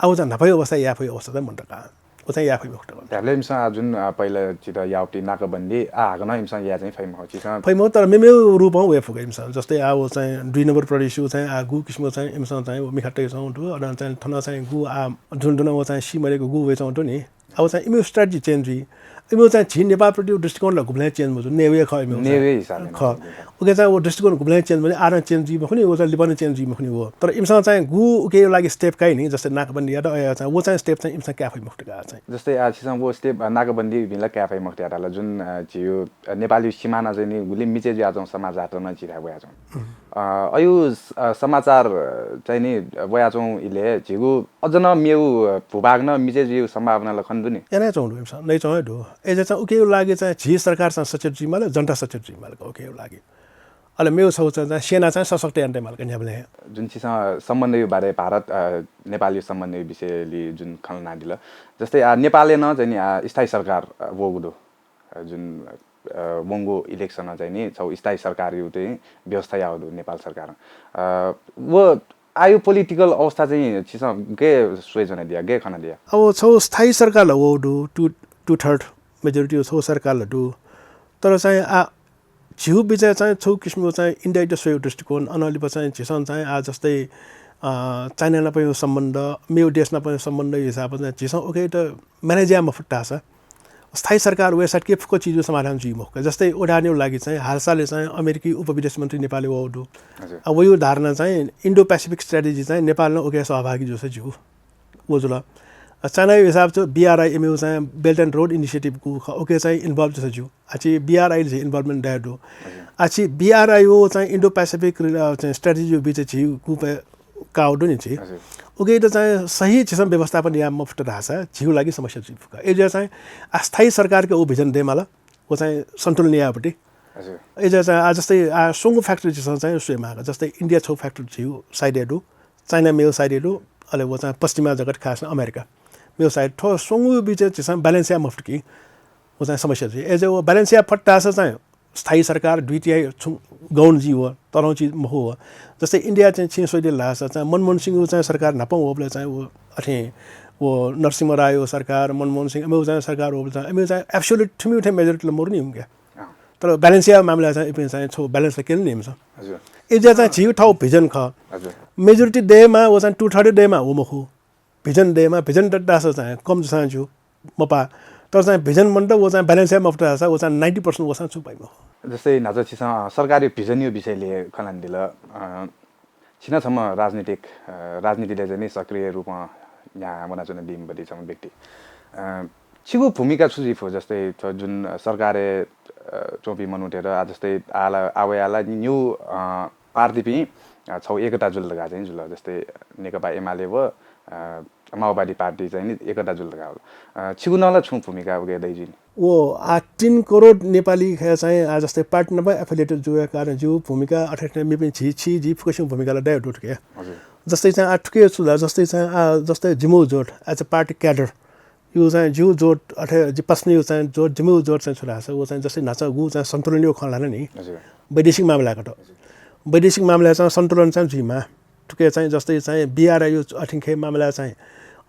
आ व चाहिँ न्हापायु अवस्था याफयु अवस्था चाहिँ मन्त का। व चाहिँ याफयु मखु त। त्याबले इमसं आ जुन, आ, पहिला जित याउति नाकाबन्दी, आ, हाकनं इमसं या चाहिँ फइ मखु, छिसं फइ मखु, तर मेमेउ रूपं वये फुक इमसं। जस्तै आ व चाहिँ दुई नम्बर प्रदेशयु चाहिँ आ गु किसिमको चाहिँ इमसं चाहिँ व मिखा तयु चाहिँ दु, अन चाहिँ थन चाहिँ गु आ जुन दुन व चाहिँ सिमरेको गु वये चाहिँ दु नि। अब चाहिँ इमिउ स्ट्राटेजी चेन्ज जुइ। इमिउ चाहिँ झी नेपाल प्रति दृष्टिकोण ला गुबलें चेन्ज मजु, नेवे ख इमिउ चाहिँ। नेवे हिसाबले ख। मजु। ओके चाहिँ व दृष्टिकोण गुबलें चेन्ज मजु, आर चेन्ज जुइ मखु नि, व चाहिँ लिपा चेन्ज जुइ मखु नि व। तर इमसं चाहिँ गु उके लागि स्टेप काइ नि, जस्तै नाकाबन्दी यात अया चाहिँ, व चाहिँ स्टेप चाहिँ इमसं क्या फइ मखु का चाहिँ। जस्तै आ छिसं व स्टेप, अ, नाकाबन्दी बिला क्या फइ मखु यात ला जुन, अ, झिउ, अ, नेपाली सिमाना चाहिँ नि गुलि मिचे जुया चाहिँ समाचार त न चिरा वया चाहिँ। अ, अयु स-, अ, समाचार, अ, चाहिँ नि, अ, वया चाहिँ इले झिगु अझ न मेउ, अ, भूभाग न मिचे जुयु सम्भावना लखन दु नि। याना चाहिँ दु इमसं, नै चाहिँ दु। एजे चाहिँ उके लागि चाहिँ झी सरकार चाहिँ सचेत जुइ माल, जनता सचेत जुइ माल उके लागि। अले मेउ छौ चाहिँ सेना चाहिँ सशक्त याना तयेमाल का न्ह्याबलें। जुन छिसं सम्बन्धयु बारे भारत, अ, नेपालयु सम्बन्धयु विषयलि जुन खँ ल्हानादिल, जस्तै, आ, नेपालय् नं चाहिँ नि, आ, स्थायी सरकार, अ, वःगु दु। अ, जुन, अ, वंगु election चाहिँ नि छौ स्थायी सरकारयु चाहिँ व्यवस्था याःगु दु नेपाल सरकारं। अ, व आयु political अवस्था चाहिँ छिसं गय् स्वये ज्वनादिया, गय् खनादिया? अब छौ स्थायी सरकार ला वःगु दु, two, two third majority छौ सरकार ला दु। तर चाहिँ आ, झिउ बिचय् चाहिँ छौ किसिमको चाहिँ इन्डियायात स्वयेगु दृष्टिकोण, अनंलिपा चाहिँ झिसं चाहिँ आ जस्तै, अ, चाइना नापं सम्बन्ध, मेउ देश नापं सम्बन्ध हिसाबं चाहिँ झिसं उकेत manage याये मफुत धाःसा स्थायी सरकार वयेसाथ के फुक्क चिजु समाधान जुइ मखु का। जस्तै उदाहरणयु लागि चाहिँ हालसालय् चाहिँ अमेरिकी उपविदेश मन्त्री नेपालय् वःगु दु। हजुर। आ, वयु धारणा चाहिँ Indo-Pacific strategy चाहिँ नेपाल नं उके सहभागी जुसा ज्यू। व जुल। अ, चाइनायु हिसाब चाहिँ B R I M U चाहिँ Belt and Road Initiative गु खः, उके चाहिँ involve जुसा ज्यू। आछि B R I ले चाहिँ involvement दया दु। हजुर। आछि B R I U चाहिँ Indo-Pacific रिला-, चाहिँ strategy बिच झिउ गुपे काउ दु नि झि। हजुर। उके त चाहिँ सही झिसं व्यवस्थापन या मफुत धाःसा झिउ लागि समस्या जुइ फुका। ए जे चाहिँ आ स्थायी सरकारके उ vision दयेमाल, व चाहिँ सन्तुलन यापट्टि। हजुर। ए जे चाहिँ आ जस्तै आ स्वंगु factor झिसं चाहिँ स्वयेमाल। जस्तै इन्डिया छौ factor झिउ side दु, चाइना मेउ side दु, अले व चाहिँ पश्चिमा जगत खास अमेरिका मेउ side थ्व स्वंगु बिच झिसं balance या मफुत कि व चाहिँ समस्या जुइ। ए जे व balance या फुत धाःसा चाहिँ स्थायी सरकार दुई तिहाई छु गौण जी व, तरौं चिज मखु व। जस्तै इन्डिया चाहिँ छिं स्वइदे लासा चाहिँ मनमोहन सिंह चाहिँ सरकार न्हापां वबले चाहिँ व अथे व नरसिंह राय व सरकार, मनमोहन सिंह अमेउ चाहिँ सरकार वबले चाहिँ अमेउ चाहिँ absolute थुमिउ थे majority ल मरु नि हुँके। अँ। तर balance या मामला चाहिँ इपिं चाहिँ छौ balance ल केल नि हिमस। हजुर। ए जे चाहिँ झिउ थाउ vision ख। हजुर। Majority दयेमा व चाहिँ two third दयेमा व मखु। Vision दयेमा, vision द-, दास चाहिँ कम जसां छु मपा। तर चाहिँ vision मन्त व चाहिँ balance या मफुत धाःसा व चाहिँ ninety percent वसां छु पाइमा। जस्तै न्हाचा छिसं, अ, सरकारी vision यु विषयले खनान दिल, अ, छिना छम्ह राजनीतिक, अ, राजनीतिले चाहिँ नि सक्रिय रूपमा यहाँ वनाचुना दिम बदी छम्ह व्यक्ति। अ, छिगु भूमिका छु जुइफु? जस्तै थ्व जुन सरकारे, अ, चोपी मनुते र आ जस्तै आला, आवयाला न्यू, अ, पार्टीपिं, अ, छौ एकता जुल धकाः चाहिँ जुल। जस्तै नेकपा एमाले व, अ, माओवादी पार्टी चाहिँ नि एकता जुल धकाः। अ, छिगु नं ला छुं भूमिका उके दै जुइ नि? व आ तीन करोड नेपाली खया चाहिँ आ जस्तै पार्टी नं affiliated जुया कारण जिउ भूमिका अथे मेपिं छि, छि, जि फुकसिङ भूमिका ला दया दु थुके। हजुर। जस्तै चाहिँ आ थुके छु ला, जस्तै चाहिँ आ जस्तै जिमु जोट as a party cadre यु चाहिँ जिउ जोट अथे जि पस्ने यु चाहिँ जोट, जिमु जोट चाहिँ छु धाःसा व चाहिँ जस्तै न्हाचा गु चाहिँ सन्तुलन यु खँ ल्हाना नि। हजुर। वैदेशिक मामला कत। हजुर। वैदेशिक मामला चाहिँ सन्तुलन चाहिँ जुइमा। थुके चाहिँ जस्तै चाहिँ B R I U अथिंखे मामला चाहिँ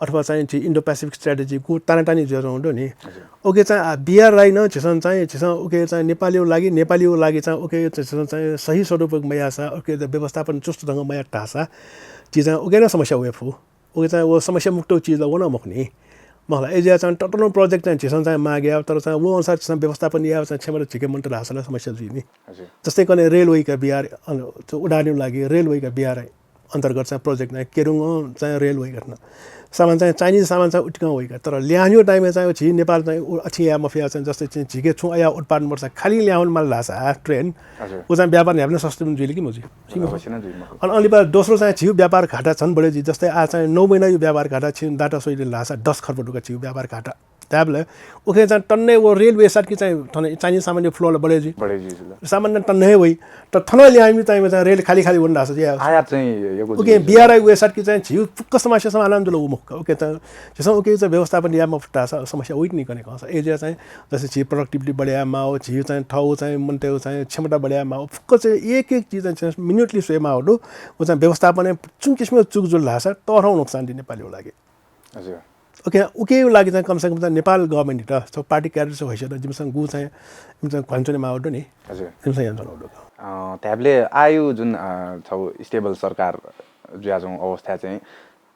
अथवा चाहिँ झी Indo-Pacific strategy गु तानातानी जुया जौं दु नि। हजुर। उके चाहिँ आ, B R I नं झिसं चाहिँ, झिसं उके चाहिँ नेपालीउ लागि, नेपालीउ लागि चाहिँ उके झिसं चाहिँ सही स्वरूप मयासा, उके त व्यवस्थापन चुस्त ढंग मया धाःसा, झी चाहिँ उके नं समस्या वये फु। उके चाहिँ व समस्या मुक्त चिज ला वन मखु नि। मखला, ए जे चाहिँ ततलं project चाहिँ झिसं चाहिँ माग या, तर चाहिँ व अनुसार झिसं व्यवस्थापन या चाहिँ क्षमता झिके मन्त धाःसा ला समस्या जुइ नि। हजुर। जस्तै कने railway का B R, अन, उदाहरणयु लागि railway का B R I अन्तर्गत चाहिँ project चाहिँ केरुङ चाहिँ railway घटना। सामान चाहिँ Chinese सामान चाहिँ उतिकं वइका। तर ल्याहान्यु time चाहिँ झी नेपाल चाहिँ उ-, अथि या मफिया चाहिँ जस्तै चाहिँ झिके छु अया उत्पादन वर्ष खाली ल्याहान माल धाःसा train। हजुर। उ चाहिँ व्यापार न्ह्याबलें sustain जुइल कि मजुइ? अवश्य नै जुइ मखु। अनि अलिपा दोस्रो चाहिँ झिउ व्यापार घाटा झन् बढे जुइ। जस्तै आ चाहिँ नौ महिना यु व्यापार घाटा छि data सोइले धाःसा दस खर्ब दुका झिउ व्यापार घाटा। त्याबले उखे चाहिँ टन्ने व railway साथ कि चाहिँ थने Chinese सामान flow बढे जुइ। बढे जुइ जुल। सामान टन्ने हे वइ। त थन ल्याहान्यु time चाहिँ rail खाली खाली वन धाःसा या। आयात चाहिँ यगु उके जुइ। B R I website कि चाहिँ झिउ फुक्क समस्या समाधान जुल उ मखु का। उके चाहिँ झिसं उके चाहिँ व्यवस्थापन या मफुत धाःसा समस्या वइ नि कने कस। ए जे चाहिँ जस्तै झी productivity बढे या माओ, झिउ चाहिँ थौ चाहिँ मन्तेउ चाहिँ क्षमता बढे या माओ। फुक्क चाहिँ एक एक चिज चाहिँ minutely स्वये माओ दु। उ चाहिँ व्यवस्थापन चुन किसिमको चुक जुल धाःसा तःधंगु नोक्सान दि नेपालीउ लागि। हजुर। उके, उकेउ लागि चाहिँ कम से कम चाहिँ नेपाल government त छौ party cadre छौ हैसियत जिमिसं गु चाहिँ, जिमिसं घ्वान च्वने माओ दु नि। हजुर। जिमिसं यान च्वने माओ दु। अ, त्याबले आयु जुन, अ, छौ stable सरकार जुया जौं अवस्था चाहिँ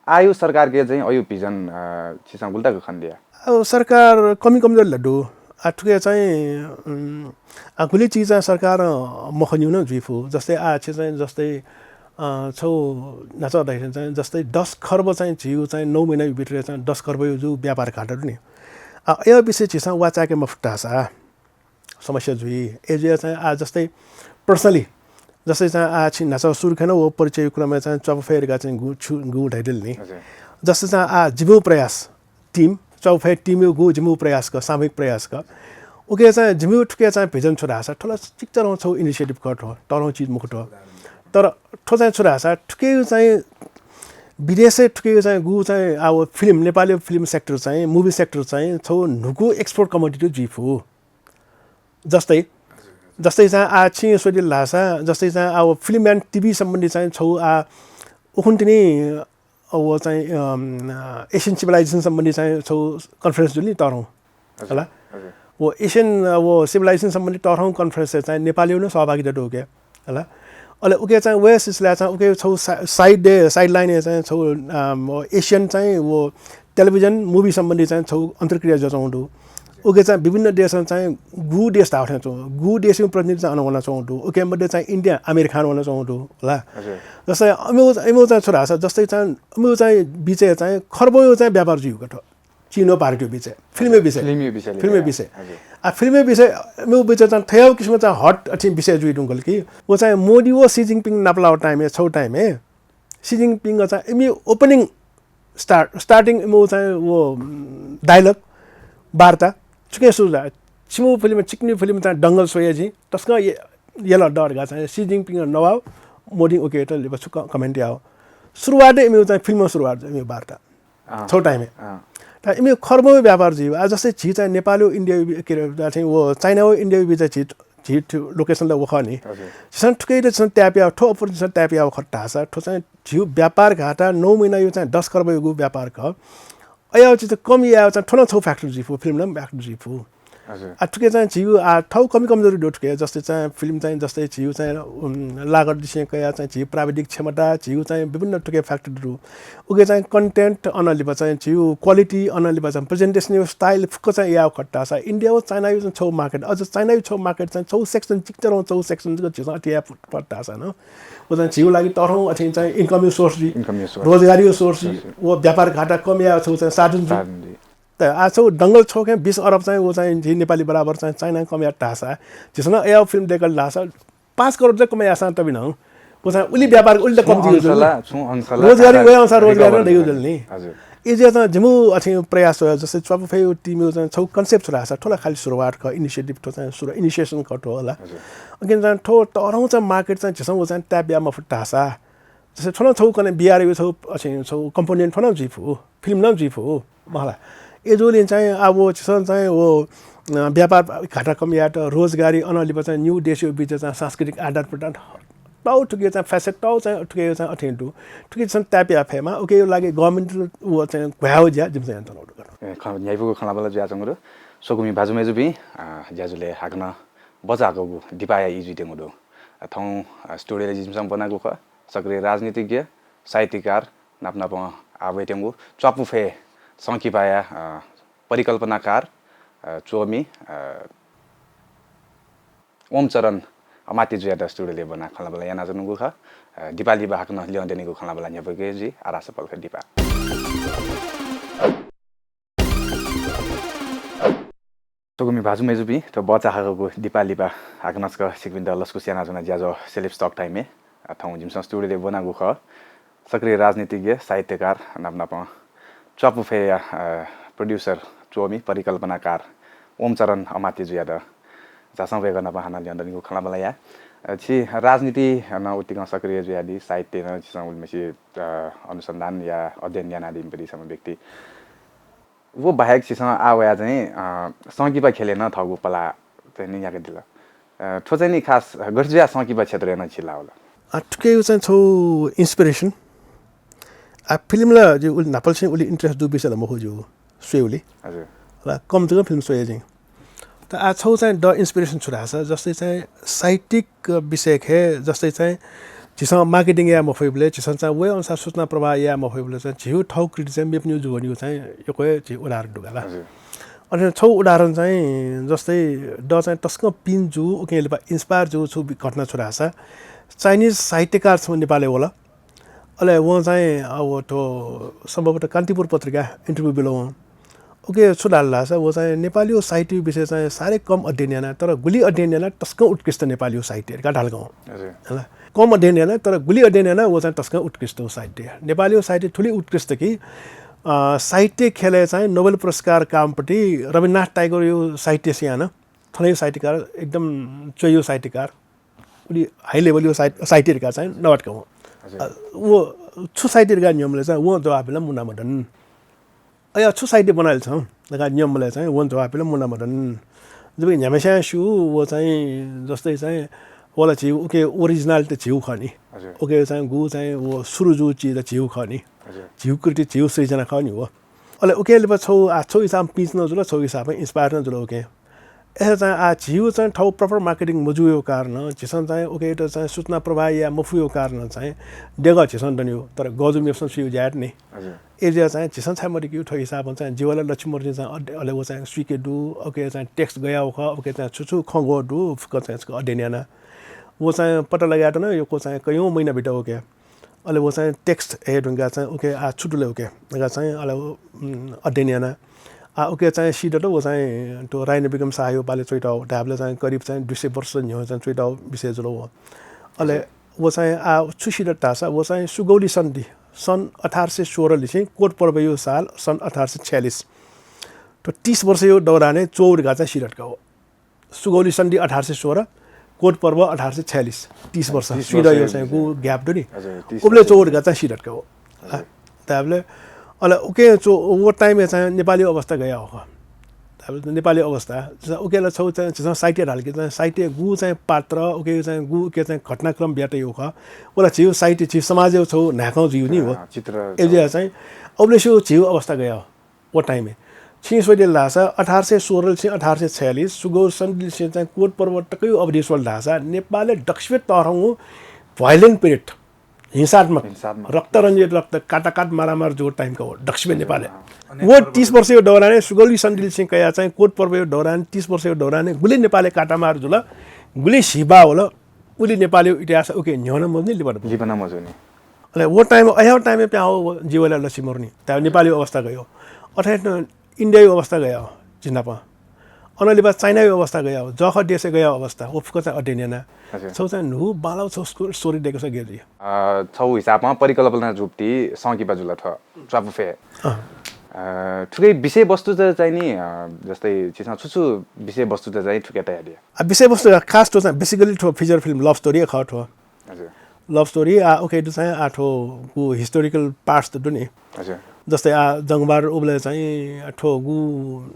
आयु सरकारके चाहिँ अयु vision, अ, छिसं गुलि तक खने दिया? अ, सरकार कमी कमजोरी ला दु। आ, थुके चाहिँ, उम्, आ, गुलि चिज चाहिँ सरकार, अ, मखन्यु न जुइफु। जस्तै आ, छि चाहिँ जस्तै, अ, छौ न्हाचा दाइसे चाहिँ जस्तै दस खर्ब चाहिँ झिउ चाहिँ नौ महिना भित्र चाहिँ दस खर्ब यु जु व्यापार घाटा दु नि। आ, अय विषय झिसं वाचाके मफुत धाःसा समस्या जुइ। ए जुया चाहिँ आ जस्तै personally, जस्तै चाहिँ आ छि न्हाचा सुरु खन व परिचय क्रमय् चाहिँ च्वापु फय् धका चाहिँ गु छु, गु धैदिल नि। हजुर। जस्तै चाहिँ आ जिमु प्रयास team, च्वापु फय् team यु गु जिमु प्रयास क, सामूहिक प्रयास क। उके चाहिँ जिमिगु थुके चाहिँ भिजन छु धाःसा, थ्व ला चिकिचारं छौ इनिसिएटिभ खः थ्व, तःधंगु चिज मखु थ्व। तर थ्व चाहिँ छु धाःसा, थुके चाहिँ विदेशय् थुके चाहिँ गु चाहिँ आव फिल्म, नेपाली फिल्म सेक्टर चाहिँ, मुभी सेक्टर चाहिँ छौ न्हुकु एक्सपोर्ट कमोडिटी जुइ फु। जस्तै, जस्तै चाहिँ आ छिं स्वदिल धाःसा, जस्तै चाहिँ आव फिल्म and टिभी सम्बन्धी चाहिँ छौ आ उखुन्तिनि व चाहिँ, अम, एसियन सिभिलाइजेसन सम्बन्धी चाहिँ छौ कन्फरेन्स जुल नि तःधंगु। हजुर, होला। हजुर। व एसियन, अ, व सिभिलाइजेसन सम्बन्धी तःधंगु कन्फरेन्सय् चाहिँ नेपालीउ नं सहभागिता दु उके। होला। अले उके चाहिँ व सिलसिलाय् चाहिँ उके छौ सा-, साइड डे, साइड लाइनय् चाहिँ छौ, अम, व एसियन चाहिँ व टेलिभिजन, मुभी सम्बन्धी चाहिँ छौ अन्तर्क्रिया जुयाच्वंगु दु। उके चाहिँ विभिन्न देशं चाहिँ गु देश धाःथें च्वं, गु देशं प्रतिनिधि चाहिँ अन वनाच्वंगु दु। उके मध्ये चाहिँ इन्डिया, आमिर खान वनाच्वंगु दु, होला। हजुर। जस्तै अमिउ, अमिउ चाहिँ छु धाःसा, जस्तै चाहिँ अमिउ चाहिँ बिचय् चाहिँ खर्बयु चाहिँ व्यापार जुइगु थ्व। चिनो भारतीय बिचय्, फिल्म बिचयँ। फिल्म बिचय्, फिल्म बिचय्। हजुर। आ, फिल्म बिचय्, अमिउ बिचय् चाहिँ थयौ किसिम चाहिँ हट अथि विषय जुइ धुंकल कि, व चाहिँ मोदी व सी जिनपिङ नापलाव टाइमय्, छौ टाइमय्, सी जिनपिङ चाहिँ इमि ओपनिङ स्टार्ट, स्टार्टिङ इमि चाहिँ व, उम्, डायलग, वार्ता, छुके सुरु ला, छिमु फिल्म, चिकनी फिल्म चाहिँ दंगल स्वया जि, तस्कं ये-, यल डर गा चाहिँ सी जिनपिङ नवाव, मोदी उके त लिबा छु क-, कमेन्ट याव। सुरुवात इमि चाहिँ फिल्म सुरुवात इमि वार्ता। अँ। छौ टाइमय्। अँ। त इमि खर्बयु व्यापार जुइ। आ, जस्तै झी चाहिँ नेपाली इन्डिया, के अरे, व चाइना व इन्डिया बिचय् झी, झी थ्व लोकेसन ला वखः नि। हजुर। झीसं थुके त झीसं tap याव, थ्व अपर्च्युनिटी झीसं tap याव खत धाःसा, थ्व चाहिँ झी व्यापार घाटा नौ महिनायु चाहिँ दस खर्बयु व्यापार खः। अयाव चिज कम याव चाहिँ थ्व नं छौ फ्याक्टर जुइ फु, फिल्म नं फ्याक्टर जुइ फु। हजुर। आ, थुके चाहिँ झिउ, आ, थौ कमी कमजोरी दु थुके, जस्तै चाहिँ फिल्म चाहिँ, जस्तै झिउ चाहिँ, उम्, लागत दिसें कया चाहिँ झिउ प्राविधिक क्षमता, झिउ चाहिँ विभिन्न थुके फ्याक्टर दु। उके चाहिँ कन्टेन्ट अन लिपा चाहिँ झिउ क्वालिटी अन लिपा चाहिँ प्रेजेन्टेसन स्टाइल फुक्क चाहिँ याव खत धाःसा इन्डिया व चाइनायु चाहिँ छौ मार्केट, अझ चाइनायु छौ मार्केट चाहिँ छौ सेक्सन चिकचरं छौ सेक्सन जक झिउ चाहिँ अथे याव खत धाःसा न। व चाहिँ झिउ लागि तःधंगु अथे चाहिँ इन्कमयु सोर्स जुइ, इन्कमयु सोर्स। रोजगारीयु सोर्स जुइ, सोर्स। व व्यापार घाटा कम याव छौ चाहिँ साधन जुइ। साधन जुइ। त आ छौ दंगल छौखें बिस अरब चाहिँ व चाहिँ झी नेपाली बराबर चाहिँ चाइना कम यात धाःसा, झीसं अयाव फिल्म देकल धाःसा पाँच करोड चाहिँ कम याःसां तबि नं। व चाहिँ उलि व्यापार उलि त कम छुं जुइ अंश जुल। ला, छुं अंश ला रोजगारी आधा व अंश रोजगारी recover नं दयु जुल नि। हजुर। इजे चाहिँ जिमु अथे प्रयास हो, जस्तै च्वापु फयु टिमयु चाहिँ छौ कन्सेप्ट छु धाःसा, थ्व ला खालि सुरुवात खः, इनिसिएटिभ थ्व चाहिँ सुरु, इनिसिएसन खः थ्व होला। हजुर। अकिन चाहिँ थ्व तःधंगु चाहिँ मार्केट चाहिँ झीसं व चाहिँ tap या मफुत धाःसा, जस्तै थ्व नं छौ कने बिहारयु छौ, अथे छौ कम्पोनेन्ट थ्व नं जुइ फु, फिल्म नं जुइ फु। मला। एजोलिं चाहिँ अब झीसं चाहिँ व, अ, व्यापार घाटा कम यात, रोजगारी अन लिपा चाहिँ न्यू देशयु बिच चाहिँ सांस्कृतिक आदान प्रदान तौ थुके चाहिँ facet तौ चाहिँ थुके चाहिँ अथे दु। थुके चाहिँ tap या फयेमा, उकेयु लागि गभर्नमेन्ट व चाहिँ घ्वाउ ज्या जिमिसं याना तनौ दु। ए, ख-, न्ह्याइपुगु खँल्हाबल्हा जुयाच्वंगु दु। स्वकुमि भाजु मय्जुपिं, अ, ज्याझ्वलय् हाकनं बचाहाकःगु दिपाया ई जुइत्यंगु दु। अ, थौं, अ, स्टुडियोय् जिमिसं ब्वनागु खः, सक्रिय राजनीतिज्ञ, साहित्यकार, नाप नापं आः वयेत्यंगु च्वापु फय् संकिपाया, अ, परिकल्पनाकार, अ, च्वमि, अ, ओमचरण अमात्यजुयात स्टुडियोय् ब्वनाः खँल्हाबल्हा यानाच्वनागु खः। अ, दिपा लिपा हाकनं ल्यं दनिगु खँल्हाबल्हा न्ह्यब्वयेके जुइ। आरासा पलख दिपा। स्वकुमि भाजु मय्जुपिं, थ्व बचाहाकःगु दिपा लिपा हाकनं छकः छिकपिन्त लसकुस यानाच्वना ज्याझ्वः सेलिब्स टक टाइमय्। अ, थौं जिमिसं स्टुडियोय् ब्वनागु खः, सक्रिय राजनीतिज्ञ, साहित्यकार, नाप नापं च्वापु फय्‌या, अ, प्रड्युसर च्वमि, परिकल्पनाकार ओमचरण अमात्यजुयात। झासँ वय्‌कः नाप हानं ल्यं दनिगु खँल्हाबल्हा याये। अ, छि राजनीति नं उतिकं सक्रिय जुयादी, साहित्य नं छिसं उलिमछि, अ, अनुसन्धान या अध्ययन यानादीम्ह पति छम्ह व्यक्ति। व बाहेक छिसं आः वयाः चाहिँ, अ, संकिपा ख्यलय् नं थःगु पला चाहिँ नि न्ह्याकादिल। अ, थ्व चाहिँ नि खास गथे जुयाः संकिपा क्षेत्रय् नं छि लाः वल? अ, थुकेयु चाहिँ छौ इन्सपिरेसन। आ, फिल्म ला जि उलि न्हापालिसें उलि इन्ट्रेस्ट दु विषय ला मखु जि स्वये उलि। हजुर। ला कम जक फिल्म स्वये जिं। त आ छौ चाहिँ द इन्सपिरेसन छु धाःसा, जस्तै चाहिँ साहित्यिक विषय खे, जस्तै चाहिँ झीसं मार्केटिङ याये मफइबलय्, झीसं चाहिँ वय् अनुसार सूचना प्रवाह याये मफइबलय् चाहिँ झीउ थौ कृति चाहिँ मेपिनिउ जुवनिउ चाहिँ यक्व हे झी उदाहरण दु का ला। हजुर। अनि छौ उदाहरण चाहिँ जस्तै द चाहिँ तसकं पिन जू, उके लिपा इन्सपायर जू छु घटना छु धाःसा, चाइनिज साहित्यकार छम्ह नेपालय् वल। अले वं चाहिँ, अ, व थ्व सम्भवतः कान्तिपुर पत्रिका इन्टरभ्यू बिल वं। उके छु धाल धाःसा, व चाहिँ नेपालीउ साहित्य विषय चाहिँ साह्रै कम अध्ययन याना, तर गुलि अध्ययन याना तसकं उत्कृष्ट नेपालीउ साहित्य का धाल का वं। हजुर। हला। कम अध्ययन याना, तर गुलि अध्ययन याना, व चाहिँ तसकं उत्कृष्ट साहित्य। नेपालीउ साहित्य थुलि उत्कृष्ट कि, अ, साहित्य ख्यलय् चाहिँ नोबेल पुरस्कार काःम्ह पति रवीन्द्रनाथ टाइगरयु साहित्य सियान थनयु साहित्यकार एकदम च्वयु साहित्यकार, उलि हाई लेभलयु साहित्य साहित्यकार चाहिँ नवात का वं। व छु साहित्यकार न्यंबलय् चाहिँ वं जवाफ बिल मुनामदन। अय् छु साहित्य बनाइल छं धकाः न्यंबलय् चाहिँ वं जवाफ बिल मुनामदन। जब न्ह्याम्हस्यां स्यू व चाहिँ जस्तै चाहिँ वला झीउ उके ओरिजिनालिटी झीउ खः नि। उके चाहिँ गु चाहिँ व सुरु जू चिज झीउ खः नि। झीउ कृति झीउ सृजना खः नि व। अले उके लिपा छौ आ छौ हिसाब पिंच न जुल, छौ हिसाब इन्स्पायर न जुल उके। अय् चाहिँ आ झीउ चाहिँ थौ प्रपर मार्केटिङ मजुयो कारण झीसं चाहिँ उके त चाहिँ सूचना प्रवाह या मफुयो कारण चाहिँ देगः झीसं दनियो, तर गजु मेप्सं स्यू ज्यात नि। एज्या चाहिँ झीसं छाय् मदिकिउ थ्व हिसाबं चाहिँ जिवाला लक्ष्मीमूर्ति चाहिँ अले व चाहिँ स्वीके दु, उके चाहिँ टेक्स्ट गयाउ खः, उके चाहिँ छु छु खँ गो दु फुक्क चाहिँ अध्ययन याना। व चाहिँ पत्ता लगायत न यक्व चाहिँ कयौँ महिना बिता उके। अले व चाहिँ टेक्स्ट हे धुंका चाहिँ उके आ छु दुले उके धका चाहिँ अले अध्ययन याना। आ उके चाहिँ सिदत व चाहिँ तो रायन विक्रम शाहयो पाले चुइताउ धाबले चाहिँ करिब चाहिँ दुई सय वर्ष न्ह्यो चाहिँ चुइताउ विषय जुल व। अले व चाहिँ आ छु सिदत धासा व चाहिँ सुगौली सन्धि सन् अठार सय सोह्र लिसिं कोट पर्वयो साल सन् अठार सय छ्यालिस। तो तीस वर्षयो दौरानै चौर गा चाहिँ सिदत का हो। सुगौली सन्धि अठार सय सोह्र, कोट पर्व अठार सय छ्यालिस, तीस वर्ष तीस स्वीद वर्ष यो चाहिँ गु ग्याप दु नि। उबले चौर गा चाहिँ सिदत का हो। ताबले अले उके चो वो टाइम चाहिँ नेपाली अवस्था गया हो। ताबले नेपाली अवस्था जसा उके ला छौ चाहिँ जसा साहित्य ढाल के चाहिँ साहित्य गु चाहिँ पात्र उके चाहिँ गु के चाहिँ घटनाक्रम ब्यात यो ख। वला छिउ साहित्य छिउ समाज यो छौ न्हाकौ जिउ नि हो। चित्र एजे चाहिँ अबले सिउ छिउ अवस्था गया हो। वो टाइम छि सोइदे लासा अठार सय सोह्र से अठार सय छयालिस सुगौ सन्धि से चाहिँ कोट पर्व तकयु अवधि सोल धासा नेपालले दक्षिण तरहौ भाइलेन्ट पिरियड हिंसात्मक रक्तरञ्जित रक्त काटाकाट मारामार जो टाइम का हो दक्षिण नेपालले। वो तीस वर्षयो दौरान सुगौली सन्धि से कया चाहिँ कोट पर्वयो दौरान तीस वर्षयो दौरान गुली नेपालले काटामार जुल, गुली हिबा होल। उली नेपाली इतिहास उके न्ह्यौन मजुनि लिपा लिपा न मजुनि। अले वो टाइम अय् टाइम प्या हो जीवला लसी मरुनि। त्या नेपाली अवस्था गयो। अथे इन्डियायो अवस्था गयो जिनाप। अनलिपा चाइनायो अवस्था गयो, जख देशे गयो अवस्था, वो फुक्क चाहिँ अध्ययन याना। छौ चाहिँ न्हु बालाउ छौ स्टोरी देको छ गेजी। छौ हिसाबमा परिकल्पना जुप्ति संकिपा जुल थ च्वापुफे। थुकै विषय वस्तु त चाहिँ नि जस्तै छिसँग छु छु विषय वस्तु त चाहिँ थुके तयार दिया। विषय वस्तु खास तो चाहिँ बेसिकली थो फिचर फिल्म लभ स्टोरी खा थो। लभ स्टोरी आ ओके दु चाहिँ आ थो गु हिस्टोरिकल पार्ट्स त दु नि। जस्तै आ जंगबहादुर उबले चाहिँ थो गु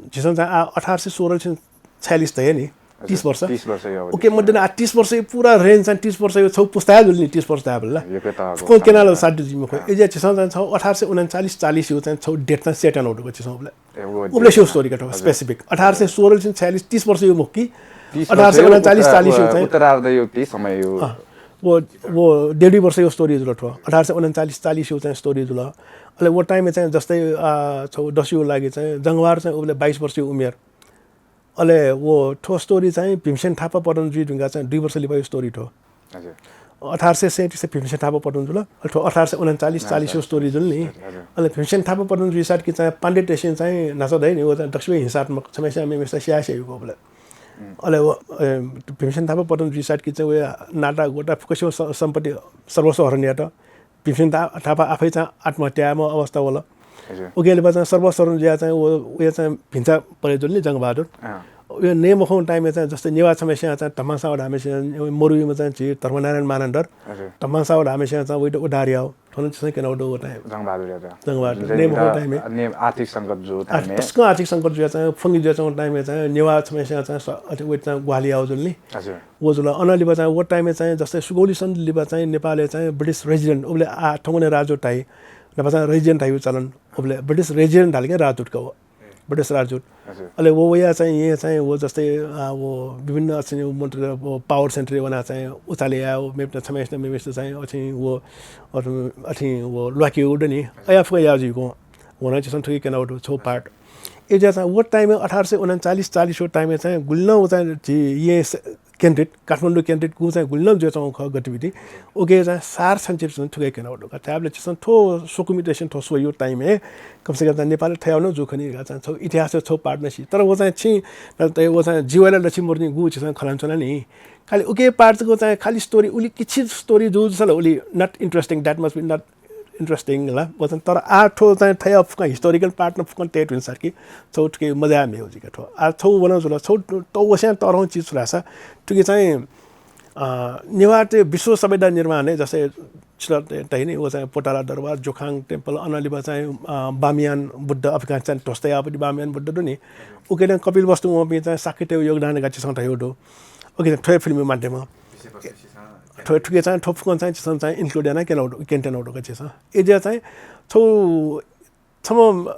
झिसन चाहिँ आ अठार सय सोह्र छिन छयालिस त हे नि। तीस वर्ष। तीस वर्ष यो ओके मध्ये आ तीस वर्ष यो पूरा रेन्ज चाहिँ तीस वर्ष यो छौ पुस्ता जुल नि तीस वर्ष त बल्ला। को केनाल साथ जिम खो एजे झिसन चाहिँ छौ अठार सय उनन्चालिस चालिस यो चाहिँ छौ डेट चाहिँ सेट एन आउट को झिसन उबले। उबले स्यू स्टोरी का थो स्पेसिफिक अठार सय सोह्र छिन छयालिस तीस वर्ष यो मुक्की। अठार सय उनन्चालिस चालिस यो चाहिँ उत्तरार्ध यो ती समय यो। वो वो डेढ वर्ष यो स्टोरी जुल थो अठार सय उनन्चालिस चालिस यो चाहिँ स्टोरी जुल। अले वो टाइम चाहिँ जस्तै छौ दस यो लागि चाहिँ जंगबहादुर चाहिँ उबले बाइस वर्ष यो उमेर। अले वो थो स्टोरी चाहिँ भीमसेन थापा पतन जुइ ढुंगा चाहिँ दुई वर्ष लिपा यो स्टोरी थो। अठार सय सैँतिस भीमसेन थापा पतन जुल। अथवा अठार सय उनन्चालिस चालिस स्टोरी जुल नि। अले भीमसेन थापा पतन जुइ साथ कि चाहिँ पाण्डे टेसिन चाहिँ नाचा दै नि वो चाहिँ दक्षिण हिंसात्मक समस्या मेमेसा स्यास्या युगो बले। अले वो भीमसेन थापा पतन जुइ साथ कि चाहिँ वो नाटा गोटा फुकस्यो सम्पत्ति सर्वस्व हरण यात। भीमसेन थापा आफै चाहिँ आत्महत्यामा अवस्था वल। उगेले बा चाहिँ सर्वस्व हरण जुया चाहिँ वो उया चाहिँ भिंचा परे जुल नि जंगबहादुर। उयो नेमखौं टाइमय् चाहिँ जस्तै नेवा छम्हस्यां चाहिँ धम्मासाव धाःम्हस्यां मरुइमा चाहिँ झी धर्मनारायण मानन्धर। धम्मासाव धाःम्हस्यां चाहिँ वइत उद्धार याव। थन चाहिँ केनाव दो टाइम। जंगबहादुर यात। जंगबहादुर नेमखौं टाइमय्। नेम आर्थिक संकट जो टाइमय्। तस्क आर्थिक संकट जुया चाहिँ फंगी जुया चाहिँ टाइमय् चाहिँ नेवा छम्हस्यां चाहिँ अति वइत चाहिँ ग्वाहालि याव जुल नि। वो जुल अनलिबा चाहिँ वो टाइमय् चाहिँ जस्तै सुगौली सन्धि लिबा चाहिँ नेपालय् चाहिँ ब्रिटिश रेजिडेन्ट उबले आ थौंने राजो ताइ। नभा चाहिँ रेजिडेन्ट ताइयो चलन। उबले ब्रिटिश रेजिडेन्ट धाल के राजदूत का वो। ब्रिटिश राजदूत। अले वो वया चाहिँ ये चाहिँ वो जस्तै वो विभिन्न अछिन मन्त्री पावर सेन्टर वना चाहिँ उचाले या वो मेप्ट छमेस्ट मेमेस्ट चाहिँ अछिन वो अथि वो ल्वाकी उडनी अया फुक या जुइको। वना चाहिँ थुकी केना उडो छौ पार्ट। एजा चाहिँ वो टाइमय् अठार सय उनन्चालिस चालिस वो टाइमय् चाहिँ गुल्न वो चाहिँ ये केन्द्रित काठमाडौं केन्द्रित गु चाहिँ गुल्न जुया चाहिँ ख गतिविधि। ओके चाहिँ सार संक्षेप चाहिँ थुके केना उडो का त्याबले चाहिँ थो सुकुमित चाहिँ थो सोयो टाइमय् कम से कम चाहिँ नेपाल थयाव न जु खनी का चाहिँ छौ इतिहास छौ पार्ट नसी तर वो चाहिँ छि वो चाहिँ जीवला लक्ष्मी मरुनि गु चाहिँ खलन चलन नि। खाली उके पार्ट को चाहिँ खाली स्टोरी उली किछि स्टोरी जो जसल उली not interesting that must be not interesting ला। व चाहिँ तर आ थ्व चाहिँ थ्वया फुक्कं historical part नं फुक्कं तये धुन सार कि छौ थुके मजा मेगु जिका थ्व। आ छौ वन जुल, छौ त वस्यां तःधं चिज छु धाःसा थुके चाहिँ, अ, नेवाःतय् विश्व सभ्यता निर्माण हे जस्तै छितः त-, तहिनी व चाहिँ पोटाला दरबार, जोखाङ temple, अनलिपा चाहिँ, अ, बामियान बुद्ध, अफिका चाहिँ ध्वस्त याःपट्टि बामियान बुद्ध दु नि। उके नं कपिलवस्तु वंपिं चाहिँ शाक्यतय् योगदान का छिसं धयो दु। OK, थ्वया फिल्म माध्यम। थ्व, थुके चाहिँ थ्व फुक्कं चाहिँ छिसं चाहिँ include याना क्यनाउ दु, क्यन त्यनाउ दु का छिसं। एज्या चाहिँ छौ छम्ह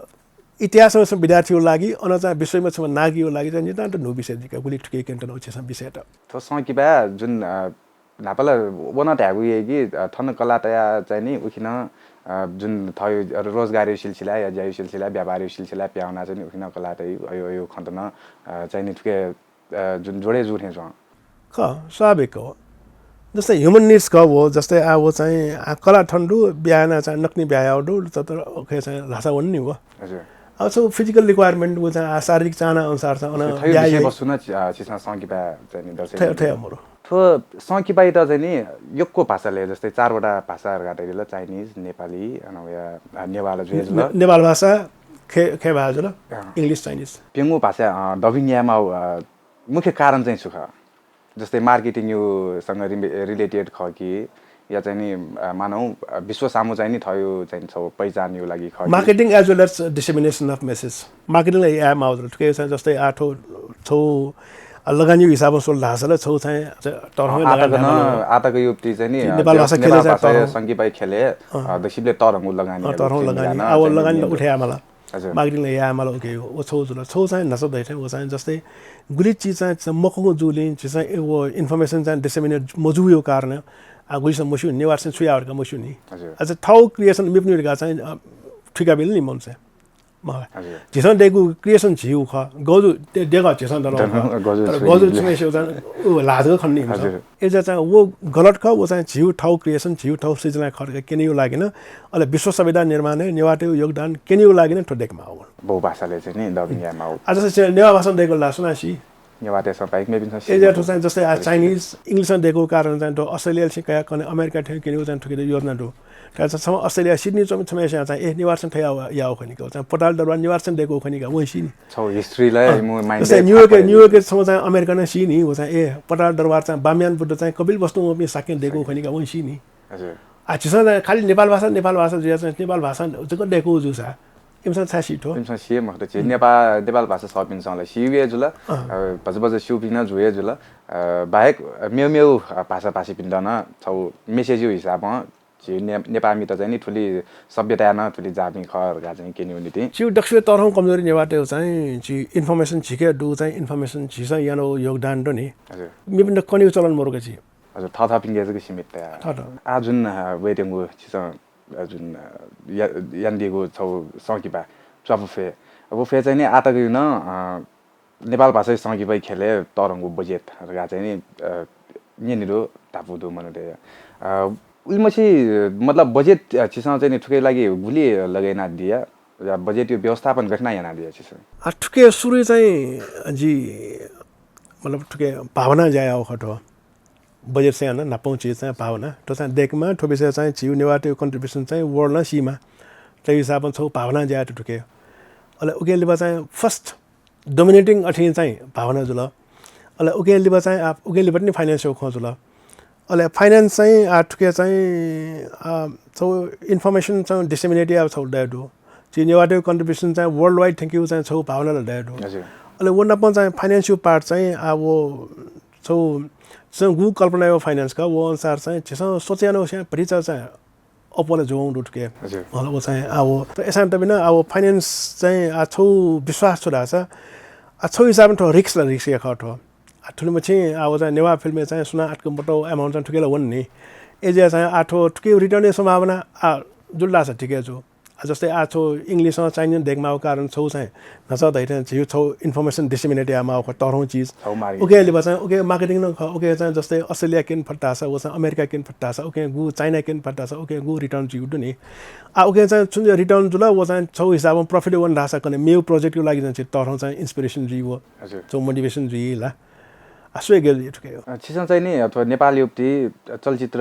इतिहासमा छम्ह विद्यार्थीको लागि, अन चाहिँ विश्वमा छम्ह नागीको लागि चाहिँ नितान्त न्हू विषय जिका गुलि थुके क्यन त्यनाउ छिसं विषय त। थ्व संकिपा जुन, अ, न्हापाला वन धायेगु हे कि, अ, थन कला तया चाहिँ नि उखिन, अ, जुन थयो रोजगारयो सिलसिला या ज्यायो सिलसिला, व्यापारयो सिलसिला प्यावना चाहिँ नि उखिन कला तयु अयो, अयो खन्त न, अ, चाहिँ नि थुके, अ, जुन जोडे जू थें च्वं। खः, स्वाभाविक हो। जस्तै human needs खः वो, जस्तै आ वो चाहिँ आ कला थन दु, ब्याना चाहिँ नकनी ब्याया दु, त, त, OK, चाहिँ ल्हासा वन नि वो। हजुर। आ छौ physical requirement वो चाहिँ आ शारीरिक चाहना अनुसार चाहिँ अन थयो ब्याया विषय वस्तु न, अ, छिसं संकिपा चाहिँ नि दर्शक थयो, थयो मरु। थ्व संकिपाइत चाहिँ नि यक्व भाषाले, जस्तै चारवटा भाषा हर्गातैले ल, Chinese, नेपाली, अन या, अ, नेवाल जुए जुल। ने-, नेपाल भाषा, खे, खे भाषा जुल, अँ। English, Chinese। प्यंगू भाषा, अ, dubbing यायेमाउ, अ, मुख्य कारण चाहिँ छु खः? जस्तै marketing यो सँग रिमे-, related खः कि या चाहिँ नि, अ, मानौ, अ, विश्व सामु चाहिँ नि थयो चाहिँ छौ पहिचान यो लागि खः कि? Marketing as well as dissemination of message। Marketing ला यायेमाउ जुल। थुके चाहिँ जस्तै आ थो, छौ, अ, लगानी हिसाबमा सोल धाःसा ला छौ चाहिँ तःधं अ, लगानी आतक न, यायेमाल। आतक युक्ति चाहिँ नि, अ, नेपाल भाषा खेले नेपाल चाहिँ भाषा तःधं। संकिपाइ खेले, अ। अ, दसिबले तःधंगु लगानी अ, तःधं लगानी। आ वो लगानी उठे यायेमाल। हजुर। Marketing ला यायेमाल OK, वो छौ जुल। छौ चाहिँ न्हाचः धइथें वो चाहिँ जस्तै गुलि चिज चाहिँ मखुगु जुलिं झीसं ए वो information चाहिँ disseminate मजुयो कारण आ गुलिसं मस्यू, नेवारसं छु यावरका मस्यू नि। हजुर। अझ थौ creation मिपनि का चाहिँ, अ, ठिका बिल नि मन चाहिँ। मखा। हजुर। झीसं देगु creation झीउ खः, गजु दे-, देगः झीसं दलौ खः। गजु तर छु गजु नि? छुमेसे चाहिँ उ लाजगः खन्ने हुन्छ। हजुर। एजा चाहिँ वो गलत खः, वो चाहिँ झीउ थौ creation, झीउ थौ सृजना खः के निउ लागिन। अले विश्व सभ्यता निर्माण हे नेवारतयु योगदान के निउ लागिन थो देख माउ। बहुभाषाले चाहिँ नि dubbing यायेमाउ। आ जस्तै नेवार भाषां देगु ला सुनासी। नेवारतय्सं बाहेक मेपिन्सं एजा सिमा थो चाहिँ जस्तै आ Chinese, English नं देगु कारण चाहिँ थो Australia से कया कने America थें के निउ चाहिँ थुके योजना दु। तर छम्ह Australia Sydney च्वंम्ह छम्हय्सियां चाहिँ ए नेवारसं थ्व याउ, याउ खनिका, व चाहिँ पोटाल दरबार नेवारसं देकू खनिका, वं सी नि। छौ history ला अँ। मु mind जस्तै New York, New York छम्ह चाहिँ American नं सी नि, व चाहिँ ए पोटाल दरबार चाहिँ बामियान बुद्ध चाहिँ कपिलवस्तु वंपिं शाक्यं देकू खनिका, वं सी नि। हजुर। आ, झीसं चाहिँ खालि नेपाल भाषा, नेपाल भाषा जुया चाहिँ नेपाल भाषा जक देकू जुसा। इमिसं छाय् सी थ्व? इमिसं सी मखुत छि। नेपा-, नेपाल भाषा सःपिन्सं ला सी हे जुल। अँ। अ, भचा भचा स्यूपिं नं जु हे जुल। अ, बाहेक मेउ मेउ, अ, भाषा भाषीपिन्त नं छौ message यो हिसाबं झी ने-, नेपाःमित चाहिँ नि थुलि सभ्यताय् नं थुलि जाःपिं खः धकाः चाहिँ क्यनेगु निंतिं। झीउ दक्वसिबे तःधंगु कमजोरी नेवाःतय् चाहिँ झी information झीके दु चाहिँ information झीसं यानागु योगदान दु नि। हजुर। मेपिन्त कनेगु चलन मरु का झी। हजुर, थःथःपिंके जक सीमित तया। थःथः। आ जुन, अ, वयेत्यंगु छिसं, अ, जुन, अ, या-, यानादीगु छौ संकिपा च्वापु फे। अब फे चाहिँ नि आ तक नं, अ, नेपाल भाषा संकिपाइ खेले तःधंगु budget धकाः चाहिँ नि, अ, न्यने दु, धापू दु मनूतय्। अ, उलिमछि, मतलब, budget, अ, छिसं चाहिँ नि थुके लागि गुलि लगाइ यानादिया, या budget यो व्यवस्थापन गथे यानादिया छिसं? आ, थुके सुरु चाहिँ जि, मतलब, थुके भावना ज्या याउ खः थ्व। Budget चाहिँ याना न्हापां चिज चाहिँ भावना। थ्व चाहिँ देकमा, थ्व विषय चाहिँ झीउ नेवाःतयु contribution चाहिँ world नं सीमा। थ्व हिसाबं छौ भावना ज्या यात थुके। अले उके लिपा चाहिँ first dominating अथें चाहिँ भावना जुल। अले उके लिपा चाहिँ आ, उके लिपा नि finance यो खँ जुल। अले finance चाहिँ आ, थुके चाहिँ, आ, छौ information चाहिँ disseminate या छौ दया दु। झी नेवाःतयु contribution चाहिँ worldwide thank you चाहिँ छौ भावना ल दया दु। हजुर। अले वो नाप चाहिँ finance यो part चाहिँ आ, वो छौ, छौ गु कल्पना यो finance का, वो अनुसार चाहिँ झीसं सोचे याना उसे भतिचा चाहिँ अप्वला जुवां दु थुके। हजुर। अँ, व चाहिँ आ, व। त एसां तबिन आ, व finance चाहिँ आ, छौ विश्वास छु धाःसा, आ, छौ हिसाबं थ्व risk ला risk या खः थ्व। आ, थुलिमछि आ, व चाहिँ नेवाः film चाहिँ सुना आतक मतौ amount चाहिँ थुके ला वन नि। एज्या चाहिँ आ, थ्व थुके return या सम्भावना आ, जुल धाःसा ठिके जु। आ, जस्तै आ, छौ English नं Chinese देकमाउ कारण छौ चाहिँ न्हाचः धइथें झीउ छौ information disseminate यामाउ खः तःधंगु चिज। छौ marketing। उके लिपा चाहिँ, उके marketing नं खः, उके चाहिँ जस्तै Australia किन फत धाःसा, व चाहिँ America किन फत धाःसा, उके गु China किन फत धाःसा, उके गु return जुइ दु नि। आ, उके चाहिँ छुन return जुल, व चाहिँ छौ हिसाबं profit वन धाःसा कने मेउ project यो लागि चाहिँ झी तःधंगु चाहिँ inspiration जुइ व। हजुर। छौ motivation जुइ ला। आ, स्वये गेल थुके। अ, छिसं चाहिँ नि अथवा नेपाल युक्ति चलचित्र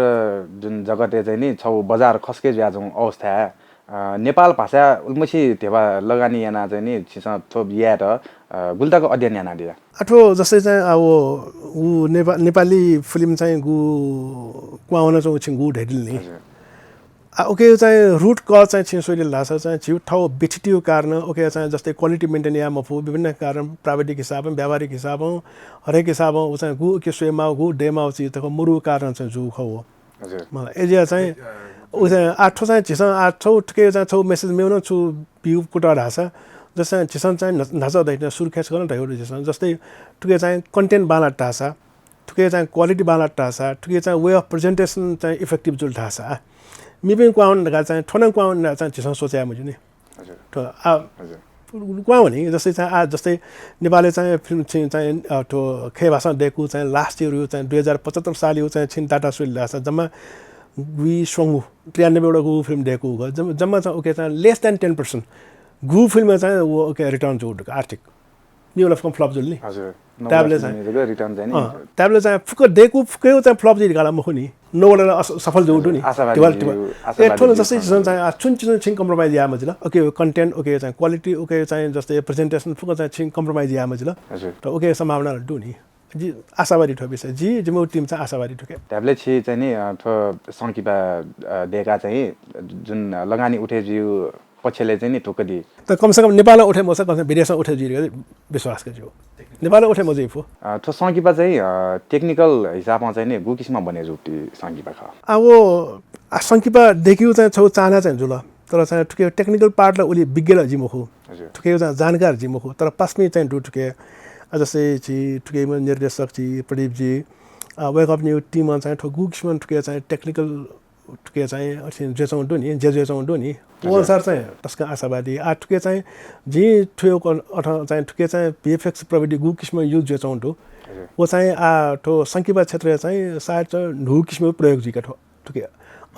जुन जगतय् चाहिँ नि छौ बजार खसके जुया जं अवस्था, अ, नेपाल भाषा उलमछि धेबा लगानी याना चाहिँ नि छिसं थ्व यायेत, अ, गुलि तक अध्ययन यानादिया? अथवा जस्तै चाहिँ अब उ नेपा-, नेपाली फिल्म चाहिँ गु क्वावना चाहिँ छिं गु ढेडिल नि। हजुर। आ, उके चाहिँ root cause चाहिँ छिं स्वइदिल धाःसा चाहिँ झिउ थौ बिथितिउ कारण, उके चाहिँ जस्तै quality maintain या मफु, विभिन्न कारण, प्राविधिक हिसाबं, व्यावहारिक हिसाबं, हरेक हिसाबं उ चाहिँ गु उके स्वयेमाउ, गु देमाउ चिज तक मुरु कारण चाहिँ जु खौ। हजुर। मला, एजिया चाहिँ, अ, उ चाहिँ आ थो चाहिँ झिसं आ थो थुके चाहिँ छौ message मेउ न छु बिउ कुटा धाःसा, जस्तै झिसं चाहिँ न-, न्हाचा दैत सुरु खेच गर्न धयो झिसं, जस्तै थुके चाहिँ content बाला धाःसा, थुके चाहिँ quality बाला धाःसा, थुके चाहिँ way of presentation चाहिँ effective जुल धाःसा, मिपिं क्वाउन धका चाहिँ, थोनं क्वाउन धका चाहिँ झिसं सोचे मजु नि। हजुर। थो, आ, हजुर। क्वाउन नि, जस्तै चाहिँ, आ, जस्तै नेपाली चाहिँ फिल्म चाहिँ, चाहिँ, अ, थो खे भाषा देकु चाहिँ last year यु चाहिँ दुई हजार पचहत्तर साल यु चाहिँ छिन data सुइल धाःसा जम्मा गुई स्वंगु, त्रियानब्बे वटा गु फिल्म देकु ग, जम-, जम्मा चाहिँ उके चाहिँ less than ten percent गु फिल्म चाहिँ वो उके return जुल धका आर्थिक। नि वाला फकं flop जुल नि। हजुर। त्याबले चाहिँ, नि जग्गा return चाहिँ नि। अँ, त्याबले चाहिँ फुक्क देकु फुक्कै चाहिँ flop जुइ धकाला मखु नि। नौ वाला अस-, सफल जुल नि। हजुर, आशावादी टिवाल, टिवाल। ए, आशावादी थोन जस्तै चाहिँ आ, छुन चिज छिं compromise या मजिल। OK, content, OK, चाहिँ quality, OK, चाहिँ जस्तै presentation फुक्क चाहिँ छिं compromise या मजिल। हजुर। त OK सम्भावना दु नि। जि आशावादी थो विषय। जि, जिमु team चाहिँ आशावादी थुके। त्याबले छि चाहिँ नि, अ, थो संकिपा, अ, देका चाहिँ जुन लगानी उठे जिउ पक्षले चाहिँ नि ढुक्क दी। त कम से कम नेपालमा उठे मसा, कम से कम विदेशमा उठे जुइ धकाः विश्वास कर जिउ। नेपालमा उठे मजुइ फु। अ, थ्व संकिपा चाहिँ, अ, technical हिसाबमा चाहिँ नि गु किसिममा बने जुप्ति संकिपा खः? आ, वो, आ, संकिपा देखिउ चाहिँ छौ चाहना चाहिँ जुल। तर चाहिँ थुके technical part ला उलि विज्ञ ला जि मखु। हजुर। थुके चाहिँ जानकार जि मखु। तर पासमी चाहिँ दु थुके, आ, जस्तै छि थुके निर्देशक छि प्रदीप जी, आ, wake up new team चाहिँ थो गु किसिम थुके चाहिँ technical थुके चाहिँ अथि ज्वेचौं दु नि, जे ज्वेचौं दु नि, हजुर। वो अनुसार चाहिँ तस्क आशावादी। आ, थुके चाहिँ जि थुयो क-, अथ चाहिँ थुके चाहिँ VFX प्रविधि गु किसिम use ज्वेचौं दु। हजुर। वो चाहिँ आ, थो संकिपा क्षेत्र चाहिँ सायद चाहिँ न्हू किसिम प्रयोग जुइका थो। थुके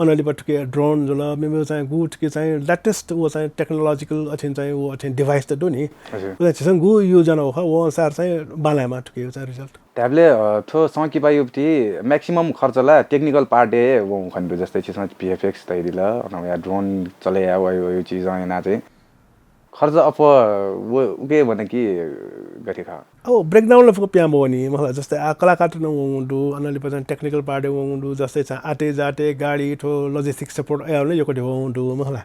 अनलिपा थुके drone जुल, मेमे चाहिँ गु थुके चाहिँ latest वो चाहिँ technological अथि चाहिँ वो अथि device त दु नि। हजुर। वो चाहिँ झिसं गु use जाना वो खः, वो अनुसार चाहिँ बालायमा थुके वो चाहिँ result। त्याबले, अ, थ्व संकिपा युप्ति maximum खर्च ला technical part ए वं खनिदु, जस्तै छिसं VFX तयादिल, अन या drone चले या वयु, वयु चिजं याना चाहिँ खर्च अप व उके भने कि गथे खः? अब breakdown ला फुक्क प्यां बवनी, मतलब जस्तै आ कलाकार त वंगु दु, अनलिपा चाहिँ technical part ए वंगु दु, जस्तै चाहिँ आते जाते, गाडी, थ्व logistic support अया ला यको दे वंगु दु, मतलब।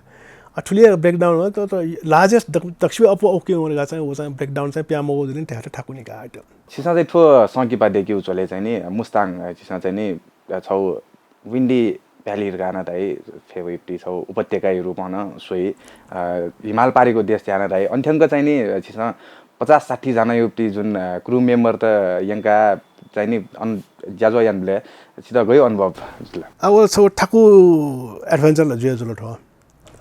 आ थुलिया breakdown त, त largest दक-, दक्षिण अप उके वंगा चाहिँ वो चाहिँ breakdown चाहिँ प्यां बवदुलिन ठ्याक ठाकुनि का आइटम। छिसं चाहिँ थ्व संकिपा देकिउ च्वले चाहिँ नि, मुस्ताङ, अ, छिसं चाहिँ नि, अ, छौ Windy Valley धकाः नं धाइ, favourite छौ उपत्यकाया रूपं नं स्वइ, अ, हिमाल पारिको देश धकाः नं धाइ। अन थ्यंक चाहिँ नि, अ, छिसं पचास साठी जना युप्ति जुन, अ, crew member त यंका चाहिँ नि अन ज्याझ्वः यानबलय् छित गयु अनुभव जुल? आ, वो छौ ठाकु adventure ला जुया जुल थ्व।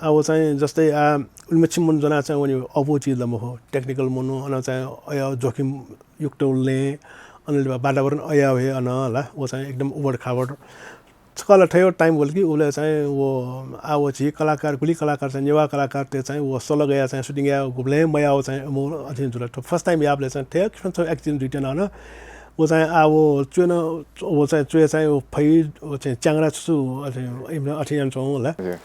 आ, वो चाहिँ जस्तै आ, उलिमछि मन जना चाहिँ वनि अबो चिज ला मखु, technical मनु, अन चाहिँ अया जोखिम युक्त उल्ले, अन लिपा वातावरण अया हे अन ला, वो चाहिँ एकदम उबड खाबड। छकल थयो time वल कि उले चाहिँ वो, आ, वो झी कलाकार, गुली कलाकार चाहिँ नेवा कलाकार ते चाहिँ वो सलगया चाहिँ shooting या गुबले मया वो चाहिँ मो अथि जुल। त first time याबले चाहिँ थयो किसिम छौ accident दुइटा न, वो चाहिँ आ, वो च्वेन, वो चाहिँ च्वे चाहिँ वो फै, वो चाहिँ च्याङ्रा छु, छु, अथि, इम्न अथि यान छौ ला। हजुर।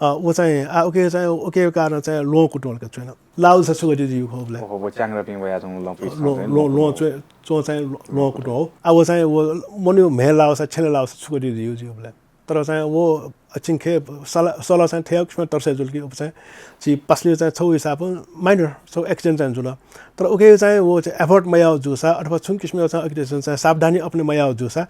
अ, व चाहिँ, आ, उके चाहिँ, उके कारण चाहिँ ल्वहं कुतुं वल का च्वय् नं। लाउल सा छु गति जुइ खः उबलय्। ओहो, व च्याङ्रापिं वया च्वंगु ल्वहं पुइस ल्वहं, चाहिँ ल्वहं, ल्वहं, ल्वहं च्वय्, च्वय् चाहिँ ल्वहं, ल्वहं कुतुं हो। आ, व चाहिँ व मनू म्हे लाउ सा, छेले लाउ सा छु गति जुइ, जुइ उबलय्। तर चाहिँ व अछिंखे सला, सला चाहिँ थ्याउ किसिम तर्से जुल कि उबलय् चाहिँ छि पासले चाहिँ छौ हिसाबं minor छौ accident चाहिँ जुल। तर उके चाहिँ व चाहिँ effort मयाउ जुसा अथवा छुं किसिम चाहिँ अकिते चाहिँ सावधानी अपने मयाउ जुसा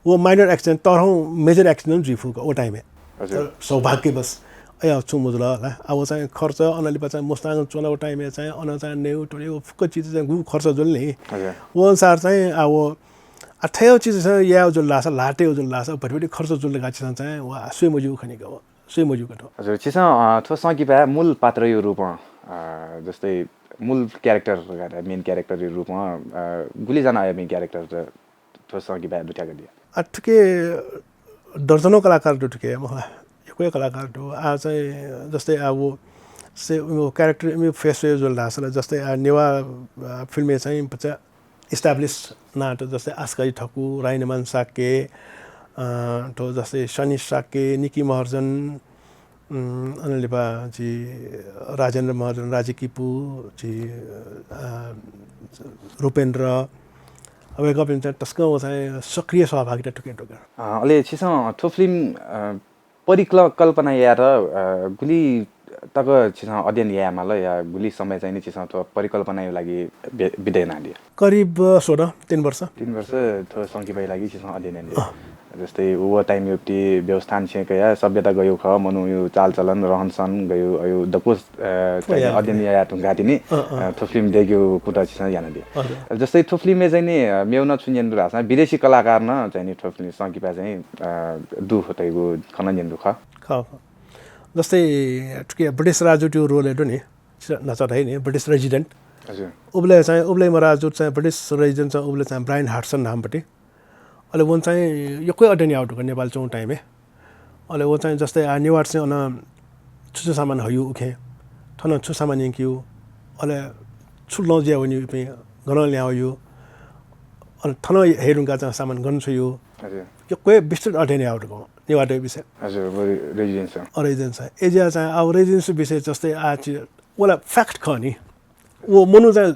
व minor accident तरहं major accident जुइ फुक ओ time ए। हजुर। तर सौभाग्यवश अया छु मुजुल होला। अब चाहिँ खर्च अनलिपा चाहिँ मुस्ताङ चुनाव time ए चाहिँ अन चाहिँ नेउ टोले व फुक्क चिज चाहिँ गु खर्च जुल नि। हजुर। व अनुसार चाहिँ अब आ थयो चिज चाहिँ या जुल लासा, लाते जुल लासा, भटिभटि खर्च जुल गाछि चाहिँ व सुइ मजु खनिक व, सुइ मजु कथो। हजुर, छिसं, अ, थ्व संकिपा मूल पात्रयु रूपं, अ, जस्तै मूल character, main character यु रूपं, अ, गुलि जना अया main character त थ्व संकिपा दुथ्याक दिया? आ, थुके दर्जनौ कलाकार दु थुके, मखला। यक्व कलाकार दु। आ, चाहिँ, जस्तै, आ, वो, से, वो character, इमि face वे जुल धासला, जस्तै, आ, नेवा, आ, film ए चाहिँ, बच्चा, Established नाटक जस्तै आस्काजी ठकु, राइनमान शाक्य, अ, थ्व जस्तै शनि शाक्य, निकी महर्जन, उम्, अनंलिपा झी राजेन्द्र महर्जन, राजी किपु, झी, अ, रूपेन्द्र, वय्कःपिं चाहिँ तसकं व चाहिँ सक्रिय सहभागिता थुके दुगु। अ, अले छिसं थ्व फिल्म, अ, परिकल्पना यायेत, अ, गुलि तक छिसं अध्ययन याये माल या गुलि समय चाहिँ नि छिसं थ्व परिकल्पनाया लागि बे-, बिदा यानादिया? करिब, अ, सोह्र, तीन वर्ष। तीन वर्ष थ्व संकिपाया लागि छिसं अध्ययन यानादिया। अँ। जस्तै व time य् व्यवस्थान छेँ कया सभ्यता गयु खः, मनूयु चालचलन, रहनसहन गयु, अयु दक्व, अ, चाहिँ नि अध्ययन याये धुंकाः तिनि, अँ, अँ। अ, थ्व फिल्म देगेगु कुतः छिसं यानादिया। हजुर। जस्तै थ्व फिल्मय् चाहिँ नि, अ, मेगु नं छु न्यने दु धाःसा विदेशी कलाकार नं चाहिँ नि थ्व फिल्म संकिपा चाहिँ, अ, दु धइगु खँ नं न्यने दु खः। खः, खः। जस्तै थुके British राजदूतयु role य् दु नि, न्हाचः धाइ नि, British resident। हजुर। उबलय् चाहिँ, उबलय् म राजदूत चाहिँ British resident चाहिँ उबलय् चाहिँ Brian Hardson धाःम्ह पति। अले वं चाहिँ यक्व अध्ययन याउ धुंकल नेपाल च्वंगु time य्। अले व चाहिँ जस्तै आ नेवाःत चाहिँ अन छु छु सामान हयु उखे, थन छु सामान यंकियु, अले छु लँ जुया वनीउ इपिं, गनं ल्याहां वयु, अले थन हये धुंकाः चाहिँ सामान गन छ्वयु। हजुर। यक्व विस्तृत अध्ययन याउ धुंकल नेवाःतयु विषय। हजुर, व residence। अ, residence। अय् जुया चाहिँ आ residence विषय जस्तै आ चि-, वला fact खः नि। व मनू चाहिँ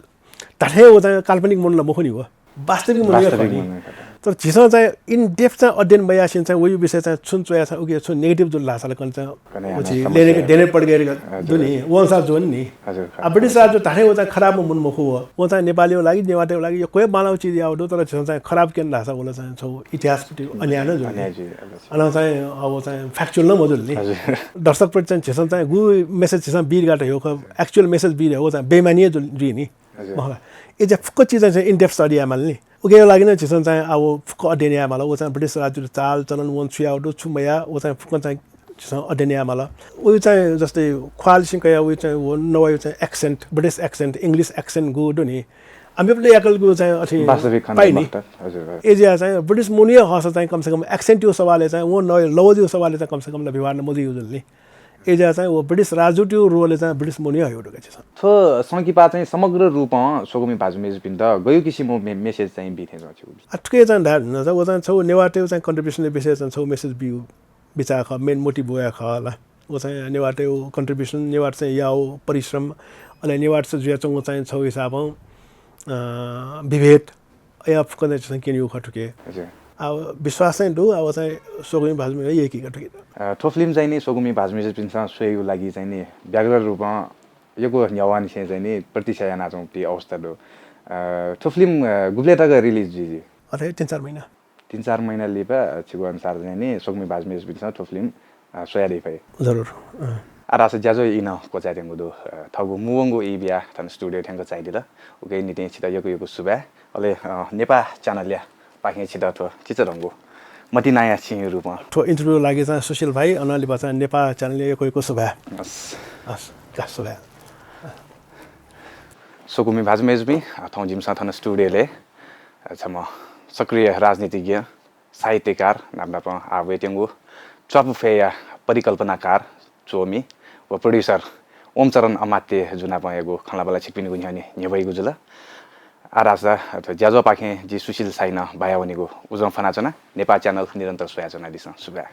धात्थें व चाहिँ काल्पनिक मनू ला मखु नि व। वास्तविक मनू हे खः नि। तर झीसं चाहिँ in depth चाहिँ अध्ययन मयासें चाहिँ वयु विषय चाहिँ छुं च्वया चाहिँ उके छुं negative जुल धाःसा ला कन चाहिँ कने व झी लेने, देने पड्के दुनि, व अनुसार जुन नि। हजुर। आ, British राजदूत धात्थें व चाहिँ खराब मनू मखु व। व चाहिँ नेपालीयु लागि, नेवाःतयु लागि यक्व बांलाउ चिज याउ दु, तर झीसं चाहिँ खराब क्यन धाःसा वला चाहिँ छौ इतिहास अन्याय नं जुल। अन्याय जुल, हजुर। अन चाहिँ अब चाहिँ factual नं मजुल नि। हजुर। दर्शकप्रति चाहिँ झीसं चाहिँ गु message झीसं बी धकाः धयु खः, actual message बी धयु व चाहिँ बेइमानी हे जुल, जुइ नि। हजुर। मखु ला। अय् जुया फुक्क चिज चाहिँ in depth study याये माल नि। उकेया लागि नं झीसं चाहिँ अब फुक्क अध्ययन याये माल। व चाहिँ British राजदूतयु चालचलन, वं छु याउ दु, छु मया, व चाहिँ फुक्क चाहिँ झीसं अध्ययन याये माल। व चाहिँ जस्तै ख्वालसिं कया व चाहिँ व नवायु चाहिँ accent, British accent, English accent गु दु नि। आ मेपिन्त याकल गु चाहिँ अथे वास्तविक खण्ड पाइ नि। मखुत, हजुर, हजुर। अय् जुया चाहिँ British मनू हे हःसा चाहिँ कम से कम accent यु सवालय् चाहिँ, व नवायु लवजयु सवालय् चाहिँ कम से कम ला व्यवहार नं मजुयु जुल नि। अय् जुया चाहिँ व British राजदूतयु role य् चाहिँ British मनू हे हयु धुंकल झीसं। थ्व संकिपा चाहिँ समग्र रूपं स्वकुमि भाजु मय्जुपिन्त गयु किसिमं मे-, message चाहिँ बी थें च्वं छिगु? आ, थुके चाहिँ धाये धुन चाहिँ, व चाहिँ छौ नेवाःतयु चाहिँ contribution या विषय चाहिँ छौ message बियु बिचाः खः, main motive वया खः ला। व चाहिँ नेवाःतयु contribution, नेवाःत चाहिँ याउ परिश्रम, अले नेवाःत चाहिँ जुयाच्वंगु चाहिँ छौ हिसाबं, अ, विभेद, अय् फुक्क चाहिँ झीसं क्यनेगु खः थुके। हजुर। आ, विश्वास चाहिँ दु, आ, व चाहिँ स्वकुमि भाजु मय्जु यय्कीगु थुके। अ, थ्व फिल्म चाहिँ नि स्वकुमि भाजु मय्जुपिन्सं स्वयेगु लागि चाहिँ नि व्याग्र रूपं यक्व न्ह्यवंनिसें चाहिँ नि प्रतीक्षा यानाच्वंगु अवस्था दु। अ, थ्व फिल्म, अ, गुबलय् तक release जुइ जुइ? अथे तीन चार महिना। तीन चार महिना लिपा छिगु अनुसार चाहिँ नि स्वकुमि भाजु मय्जुपिन्सं थ्व फिल्म, अ, स्वया दइ फइ। जरुर, अँ। आः धाःसा ज्याझ्वः ई नं क्वचायेत्यंगु दु। अ, थःगु मुंवंगु ई बियाः थन studio थ्यंक झायादिल। उकिया निंतिं छितः यक्व यक्व सुभाय्। अले, अ, नेपाः channel या पाखें छितः थ्व चिचाधंगु मतिनाया छिं रूपं। थ्व interview लागि चाहिँ सुशील भाइ, अनंलिपा चाहिँ नेपाः channel या यक्व यक्व सुभाय्। हस्। हस्, का सुभाय्। स्वकुमि भाजु मय्जुपिं, अ, थौं जिमिसं थन studio लय्, अ, छम्ह सक्रिय राजनीतिज्ञ, साहित्यकार नापनापं आः वयेत्यंगु च्वापु फय्या परिकल्पनाकार, च्वमि व producer ओमचरण अमात्य जु नापं याःगु खँल्हाबल्हा छिकपिनिगु न्ह्यःने न्ह्यब्वइगु जुल। आः धाःसा थ्व ज्याझ्वःपाखें जि सुशील शाही नं बायावनेगु उजं फ्वनाच्वना। नेपाः channel निरन्तर स्वयाच्वनादिसँ। सुभाय्।